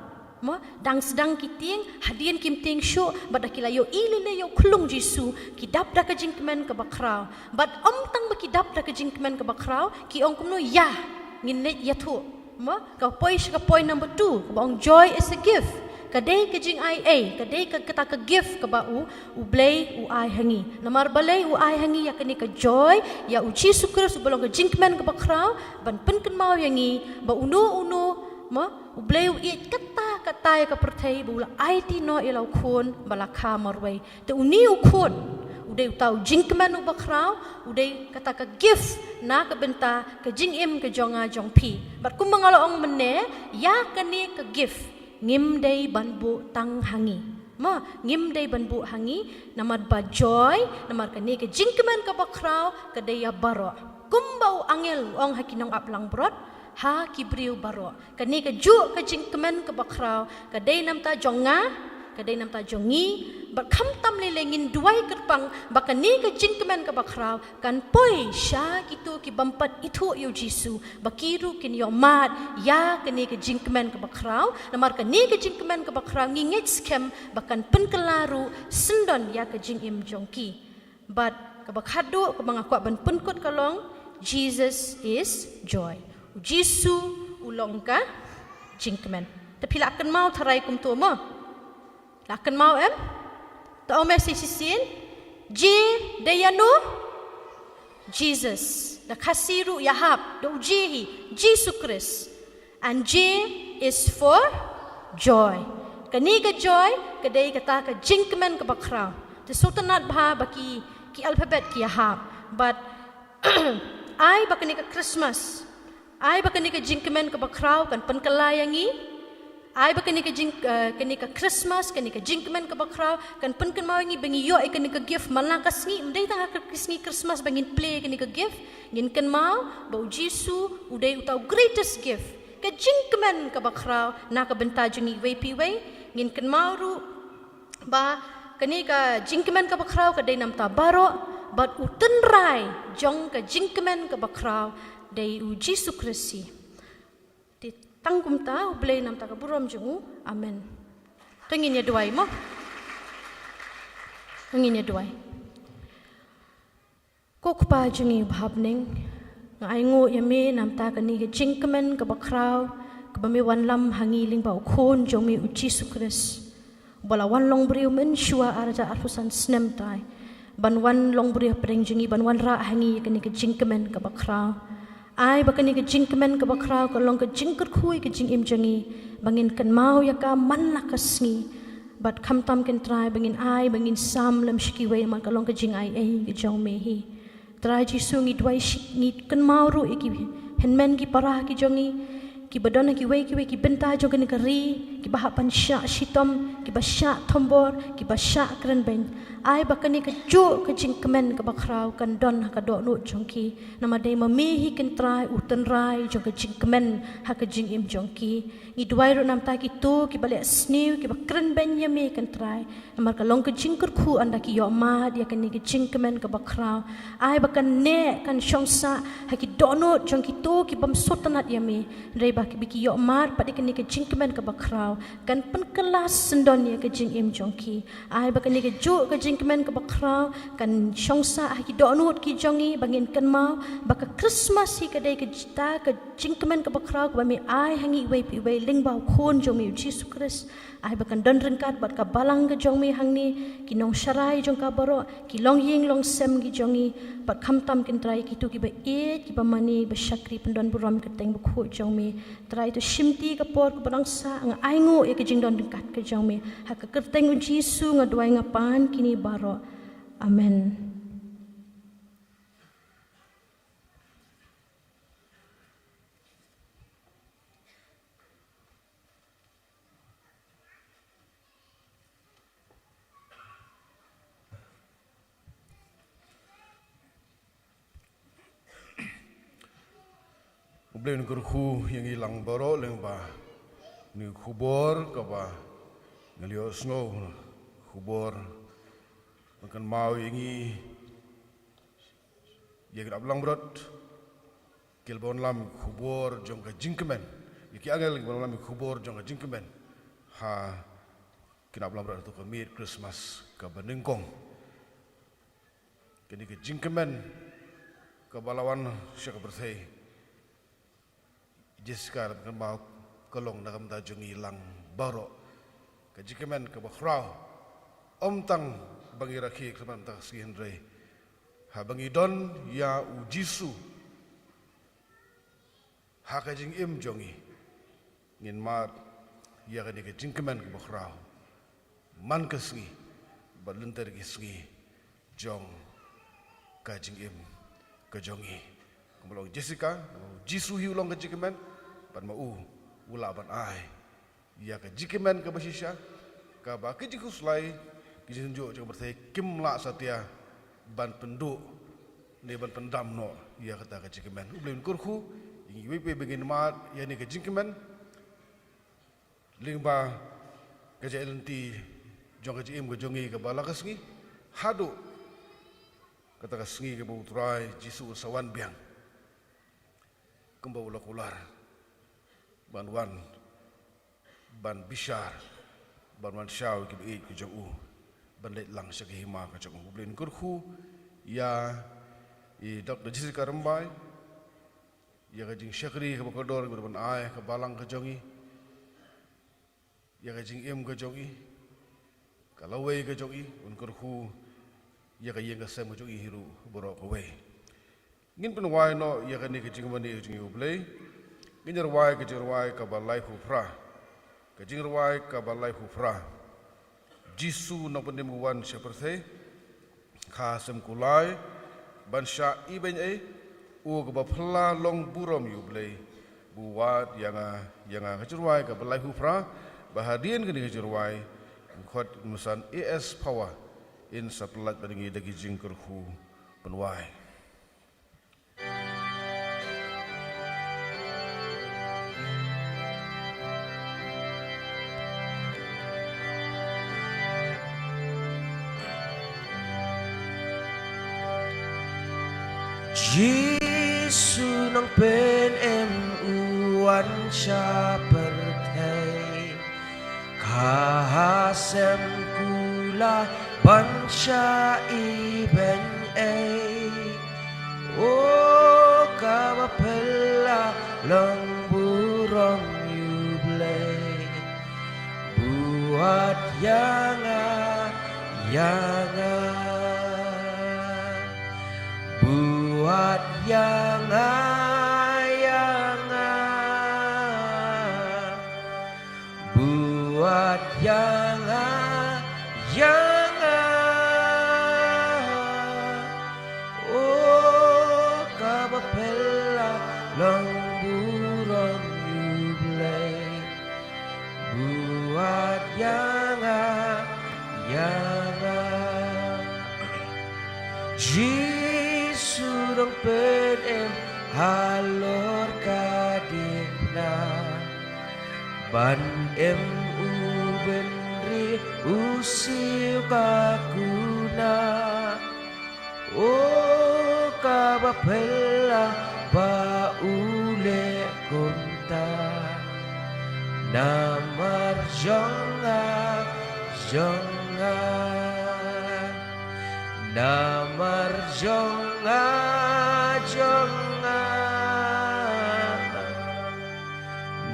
Mo, dang sdang ki tieng, hadien kim tieng shuh, bad da ki la ïohi lei lei ïa u khyllung Jisu, ki dap da ka jingkmen kaba khraw. Bad ym tang ba ki dap da ka jingkmen kaba khraw, ki ong kumno, ïa, ngin leit ïathuh. Mo, ka poi sha ka point number two, kaba ong joy is a gift. Ka dei ka jingaiei, ka dei ka, kata ka gift kaba u, U Blei u ai ha ngi. Namar balei u ai ha ngi ïa kane ka joy, ïa U Jisu Khrist uba long ka jingkmen kaba khraw, ban pynkynmaw ïa ngi ba uno uno, mo, U Blei u ïeit katta katta ïa ka pyrthei ba u la aiti noh ïa la u Khun ba la kha marwei. Te une u Khun u dei uta u jingkmen uba khraw, u dei kata ka gift na ka bynta ka jingim ka jong nga jong phi. Bad kumba nga la ong mynne, ïa kane ka gift ngim dei ban buh tang ha ngi. Mo, ngim dei ban buh ha ngi, namar ba joy, namar kane ka jingkmen kaba khraw ka dei ïa baroh. Kumba u angel u ong ha ki nongap langbrot, ha ki briew baroh. Kane kajuh ka jingkmen kaba khraw ka dei namar jong nga, ka dei namar jong ngi, bad khamtam lei lei ngin duwai kyrpang ba kane ka jingkmen kaba khraw kan poi sha kito ki bym pat ithuh ïa u Jisu, ba ki ruh kin ïohmad ïa kane ka jingkmen kaba khraw, namar kane ka jingkmen kaba khraw ngi ngeit skhem ba kan pynkylla ruh syndon ïa ka jingim jong ki. Bad kaba khatduh kaba nga kwah ban pynkut ka long, Jesus is joy. U Jisu u long ka jingkmen. Te phi la kynmaw tharai kumto mo? La kynmaw em? Te ong me shisien, J dei ïano? Jesus. Da Khasi ruh ïahap da u J hi, Jisu Khrist. And J is for joy. Kane ka joy ka dei kata ka jingkmen kaba khraw. Te sngewtynnat bha ba ki, ki alphabet ki ïahap. Bad ai ba kane ka Christmas, ai ba kane ka jingkmen kaba khraw kan pynkylla ïa ngi. Ai ba kane ka jing, eh, kane ka Christmas, kane ka jingkmen kaba khraw, kan pynkynmaw ïa ngi ba ngi ïoh ïa kane ka gift man la ka sngi, ym dei tang ha ka sngi Christmas ba ngin plie ïa kane ka gift, ngin kynmaw ba u Jisu u dei uta u greatest gift. Ka jingkmen kaba khraw na ka bynta jong ngi iwei pa iwei, ngin kynmaw ruh ba kane ka jingkmen kaba khraw ka dei na bynta baroh, bad u tynrai jong ka jingkmen kaba khraw dei u Jisu Khrist hi. Te tang kumta, U Blei na bynta ka burom jong u. Amen. To ngin ïa duwai mo. To ngin ïa duwai. Ko Kpa jong ngi uba ha bneng, nga ainguh ïa me na bynta kane ka jingkmen kaba khraw kaba me wanlam ha ngi lyngba u Khun jong me u Jisu Khrist, uba la wan long briew mynshuwa ar hajar arphew san snem tai, ban wan long briew hapdeng jong ngi, ban wanrah ha ngi ïa kane ka jingkmen kaba khraw. Ai ba kane ka jingkmen kaba khraw ka long ka jingkyrkhu ïa ka jingim jong ngi, ba ngin kynmaw ïa ka man la ka sngi. Bad khamtam, ko Trai, ba ngin ai, ba ngin sam lem sha kiwei, namar ka long ka jingaiei ka jong me hi. Trai Jisu, ngi duwai shi, ngi kynmaw ruh ïa ki hynmen ki para ki jong ngi, kiba don ha kiwei kiwei ki bynta jong kane ka ri, kiba hap ban shah shitom, kiba shah thombor, kiba shah krenbeiñ. Ai ba kane kajuh ka jingkmen kaba khraw kan don ha ka dohnud jong ki, namar dei ma me hi, ko Trai, u tynrai jong ka jingkmen ha ka jingim jong ki. Ngi duwai ruh na bynta kito kiba leh sniew, kiba krenbeiñ ïa me, ko Trai, namar ka long ka jingkyrkhu ynda ki ïoh mad ïa kane ka jingkmen kaba khraw. Ai ba kan neh, kan shong sah ha ki dohnud jong kito ki bym sngewtynnat ïa me, hynrei ba kiba ki ïoh mad pat ïa kane ka jingkmen kaba khraw, kan pynkylla syndon ïa ka jingim jong ki. Ai ba kane kajuh ka jingkmen kaba khraw kan shong sah ha ki dohnud ki jong ngi, ba ngin kynmaw ba ka Christmas hi ka dei ka jita ka jingkmen kaba khraw kaba me ai ha ngi iwei pa iwei lyngba u Khun jong me u Jisu Khrist. Ai ba kan don ryngkat bad ka balang ka jong me hangne, ki nongsharai jong ka baroh, ki longïing longsem ki jong ngi, bad khamtam, ko Trai, kito kiba ïeit, kiba mane, ba shakri pyndon burom ïa ka kyrteng bakhuid jong me. Trai, to shimti ka por kaba dang sah, nga ainguh ïa ka jingdon ryngkat ka jong me. Ha ka kyrteng u Jisu nga duwai, nga pan kine baroh. Amen. U Blei un kyrkhu ïa ngi lang baroh lyngba kane ka khubor kaba ngi la ïohsngew, khubor ba kynmaw ïa ngi ïa ki nongïalam langbrot kiba wanlam ïa ka khubor jong ka jingkmen, ïa ki angel kiba wanlam ïa ka khubor jong ka jingkmen ha ki nongïalam langbrot ha kato ka miet Christmas kaba nyngkong. Kane ka jingkmen kaba la wan sha ka pyrthei, Jessica, la kynmaw, ka long na ka bynta jong ngi lang baroh. Ka jingkmen kaba khraw, ym tang ba ngi rakhe kyrpad na ka bynta ka sngi, hynrei haba ngi don ïa u Jisu ha ka jingim jong ngi, ngin mad ïa kane ka jingkmen kaba khraw man ka sngi bad lynter ki sngi jong ka jingim ka jong ngi. Kumba la ong Jessica, u Jisu hi u long ka jingkmen, bad ma u u lah ban ai ïa ka jingkmen kaba shisha, kaba ki jingkhuslai, ki jingsynjuh jong ka pyrthei kim lah satia ban pynduh ne ban pyndam noh ïa kata ka jingkmen. U Blei un kyrkhu ïa ngi iwei pa iwei ba ngin mad ïa kane ka jingkmen lyngba ka jingïaid lynti jong ka jingim ka jong ngi kaba la ka sngi, haduh kata ka sngi kaba u Trai Jisu un sa wan biang, kumba u la kular ban wan, ban bishar, ban wan shaw ïa kiba ïeit ka jong u, ban leit lang sha ka hima ka jong u. U Blei un kyrkhu ïa i Doctor Jessica Rymbai, ïa ka jingshakri kaba kordor kaba la ban ai ha ka balang ka jong ngi, ïa ka jingim ka jong ngi, ka lawei ka jong ngi, un kyrkhu ïa ka ïing ka sem ka jong ngi hi ruh baroh kawei. Ngin pynwai noh ïa kane ka jingmane ka jong ngi, U Blei. Ngin ïa rwai ka jingrwai kaba laiphew phra. Ka jingrwai kaba laiphew phra. Jisu nongpynim u wan sha pyrthei, kha sem kulai ban shah ibeiñ ei, u kaba phylla long burom ïa U Blei. Wad ïa nga, ïa nga ka jingrwai kaba lai hu phra, ba hadien kane ka jingrwai, khot Mister A S Power, in sa pyllait bad ngi da ki jingkyrkhu ban wai. Jisu nongpynim u wan sha pyrthei, ka ha sem kular ban shah ibeiñ ei. O kaba phylla long burom ïa U Blei, buaid ïa nga, ïa nga. Buaid ïa nga, ïa nga. Buaid ïa nga, ïa nga. O kaba phylla long burom ïa U Blei, buaid ïa nga, ïa nga. Jisu nongpynim halor ka diengphna, ban im u bynriew, u siew ka kuna. O kaba phylla ba u leh kumta, namar jong nga, jong nga. Namar jong nga, jong nga.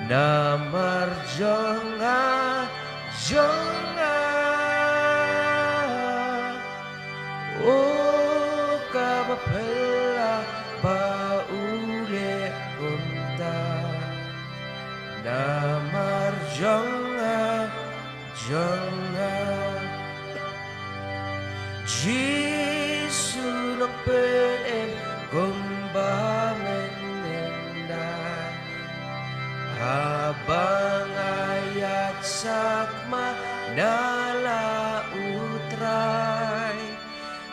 Namar jong nga, jong nga. O kaba phylla ba u leh kumta, namar jong nga, jong nga. Jisu nongpynim kumba mynnin da, haba nga ïaid sakma na la U Trai.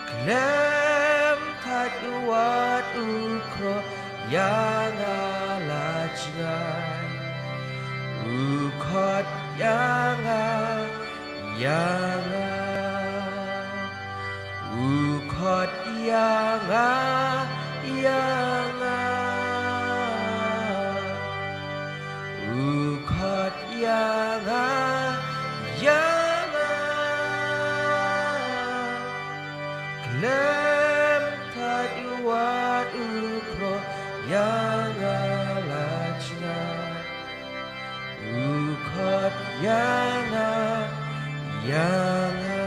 Khlem thait u wad u khroh ïa nga la jngai. U khot ïa nga, ïa nga. U khot ïa nga, ïa nga. U khot ïa nga, ïa nga. Khlem thait u wad u khroh ïa nga la jngai. U khot ïa nga, ïa nga.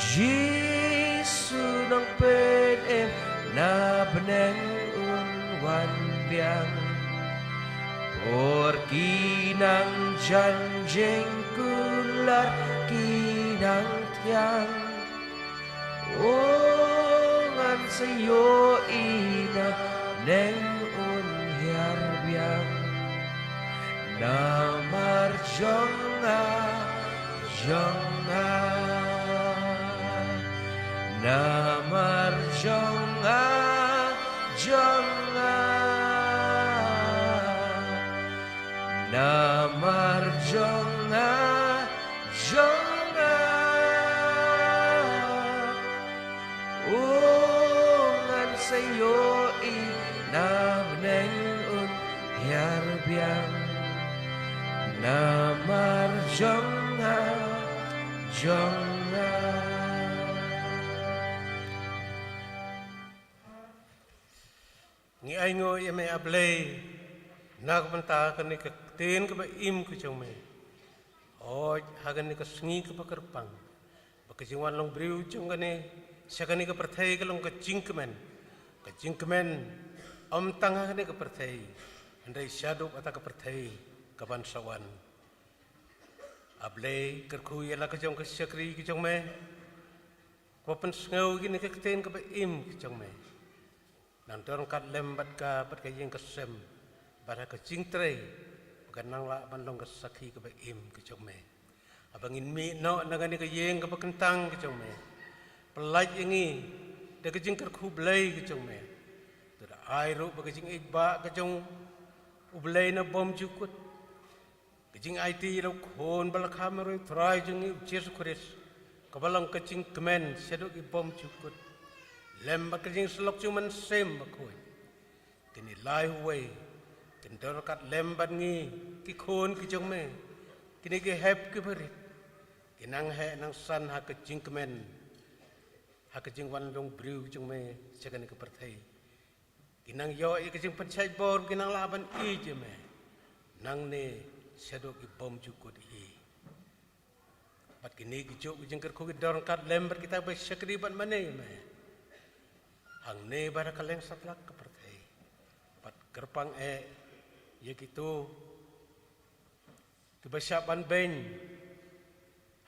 Jisu nongpynim na bneng un wan biang. Por ki nang jan jingkular ki nang thiang. O ngan sa ïohi na bneng un hiar biang. Namar jong nga, jong nga. Namar jong nga, jong nga. Namar jong nga, jong nga. O ngan sa ïohi na bneng un hiar biang. Namar jong nga, jong nga. Ngi ainguh ïa me A Blei na ka bynta kane ka ktien kaba im ka jong me. Hooid ha kane ka sngi kaba kyrpang, ba ka jingwan long briew jong kane, sha kane ka pyrthei ka long ka jingkmen. Ka jingkmen ym tang ha kane ka pyrthei, hynrei shaduh kata ka pyrthei kaban sa wan. A Blei, kyrkhu ïa la ka jong ka shakri ka jong me, kaba pynsngew ïa kane ka ktien kaba im ka jong me. Nangta ryngkat lem bad ka, bad ka ïing ka sem, Bad ha ka jingtrei ba kan nang lah ban long ka sakhi kaba im ka jong me. Haba ngin mih noh na kane ka ïing kaba kyntang ka jong me, pyllait ïa ngi da ka jingkyrkhu Blei ka jong me. To da ai ruh ba ka jingïeit ba ka jong U Blei na bymjukut, ka jingaiti ïa u Khun ba la kham marwei, U Trai jong ngi U Jisu Khrist, kaba long ka jingkmen shaduh ki bymjukut, lem bad ka jingsyllok jong U Mynsiem Bakhuid, kine lai uwei kin don ryngkat lem bad ngi, ki khun ki jong me. Kine ki hep ki barit ki nang heh nang san ha ka jingkmen, ha ka jingwan long briew ki jong me sha kane ka pyrthei. Ki nang ïoh ïa ka jingpynshait bor, ki nang lah ban ïeit ïa me nangne shaduh ki bymjukut hi. Bad kine ki juk ki jingkyrkhu ki don ryngkat lem bad kita ba shakri bad mane ïa me hangne bad ha kylleng satlak ka pyrthei. Bad kyrpang eh ïa kito kiba shah ban beiñ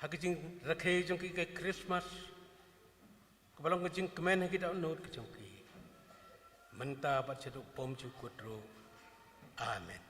ha ka jingrakhe jong ki ka Christmas, kaba long ka jingkmen ha ki dohnud ki jong ki mynta bad shaduh bymjukut ruh. Amen.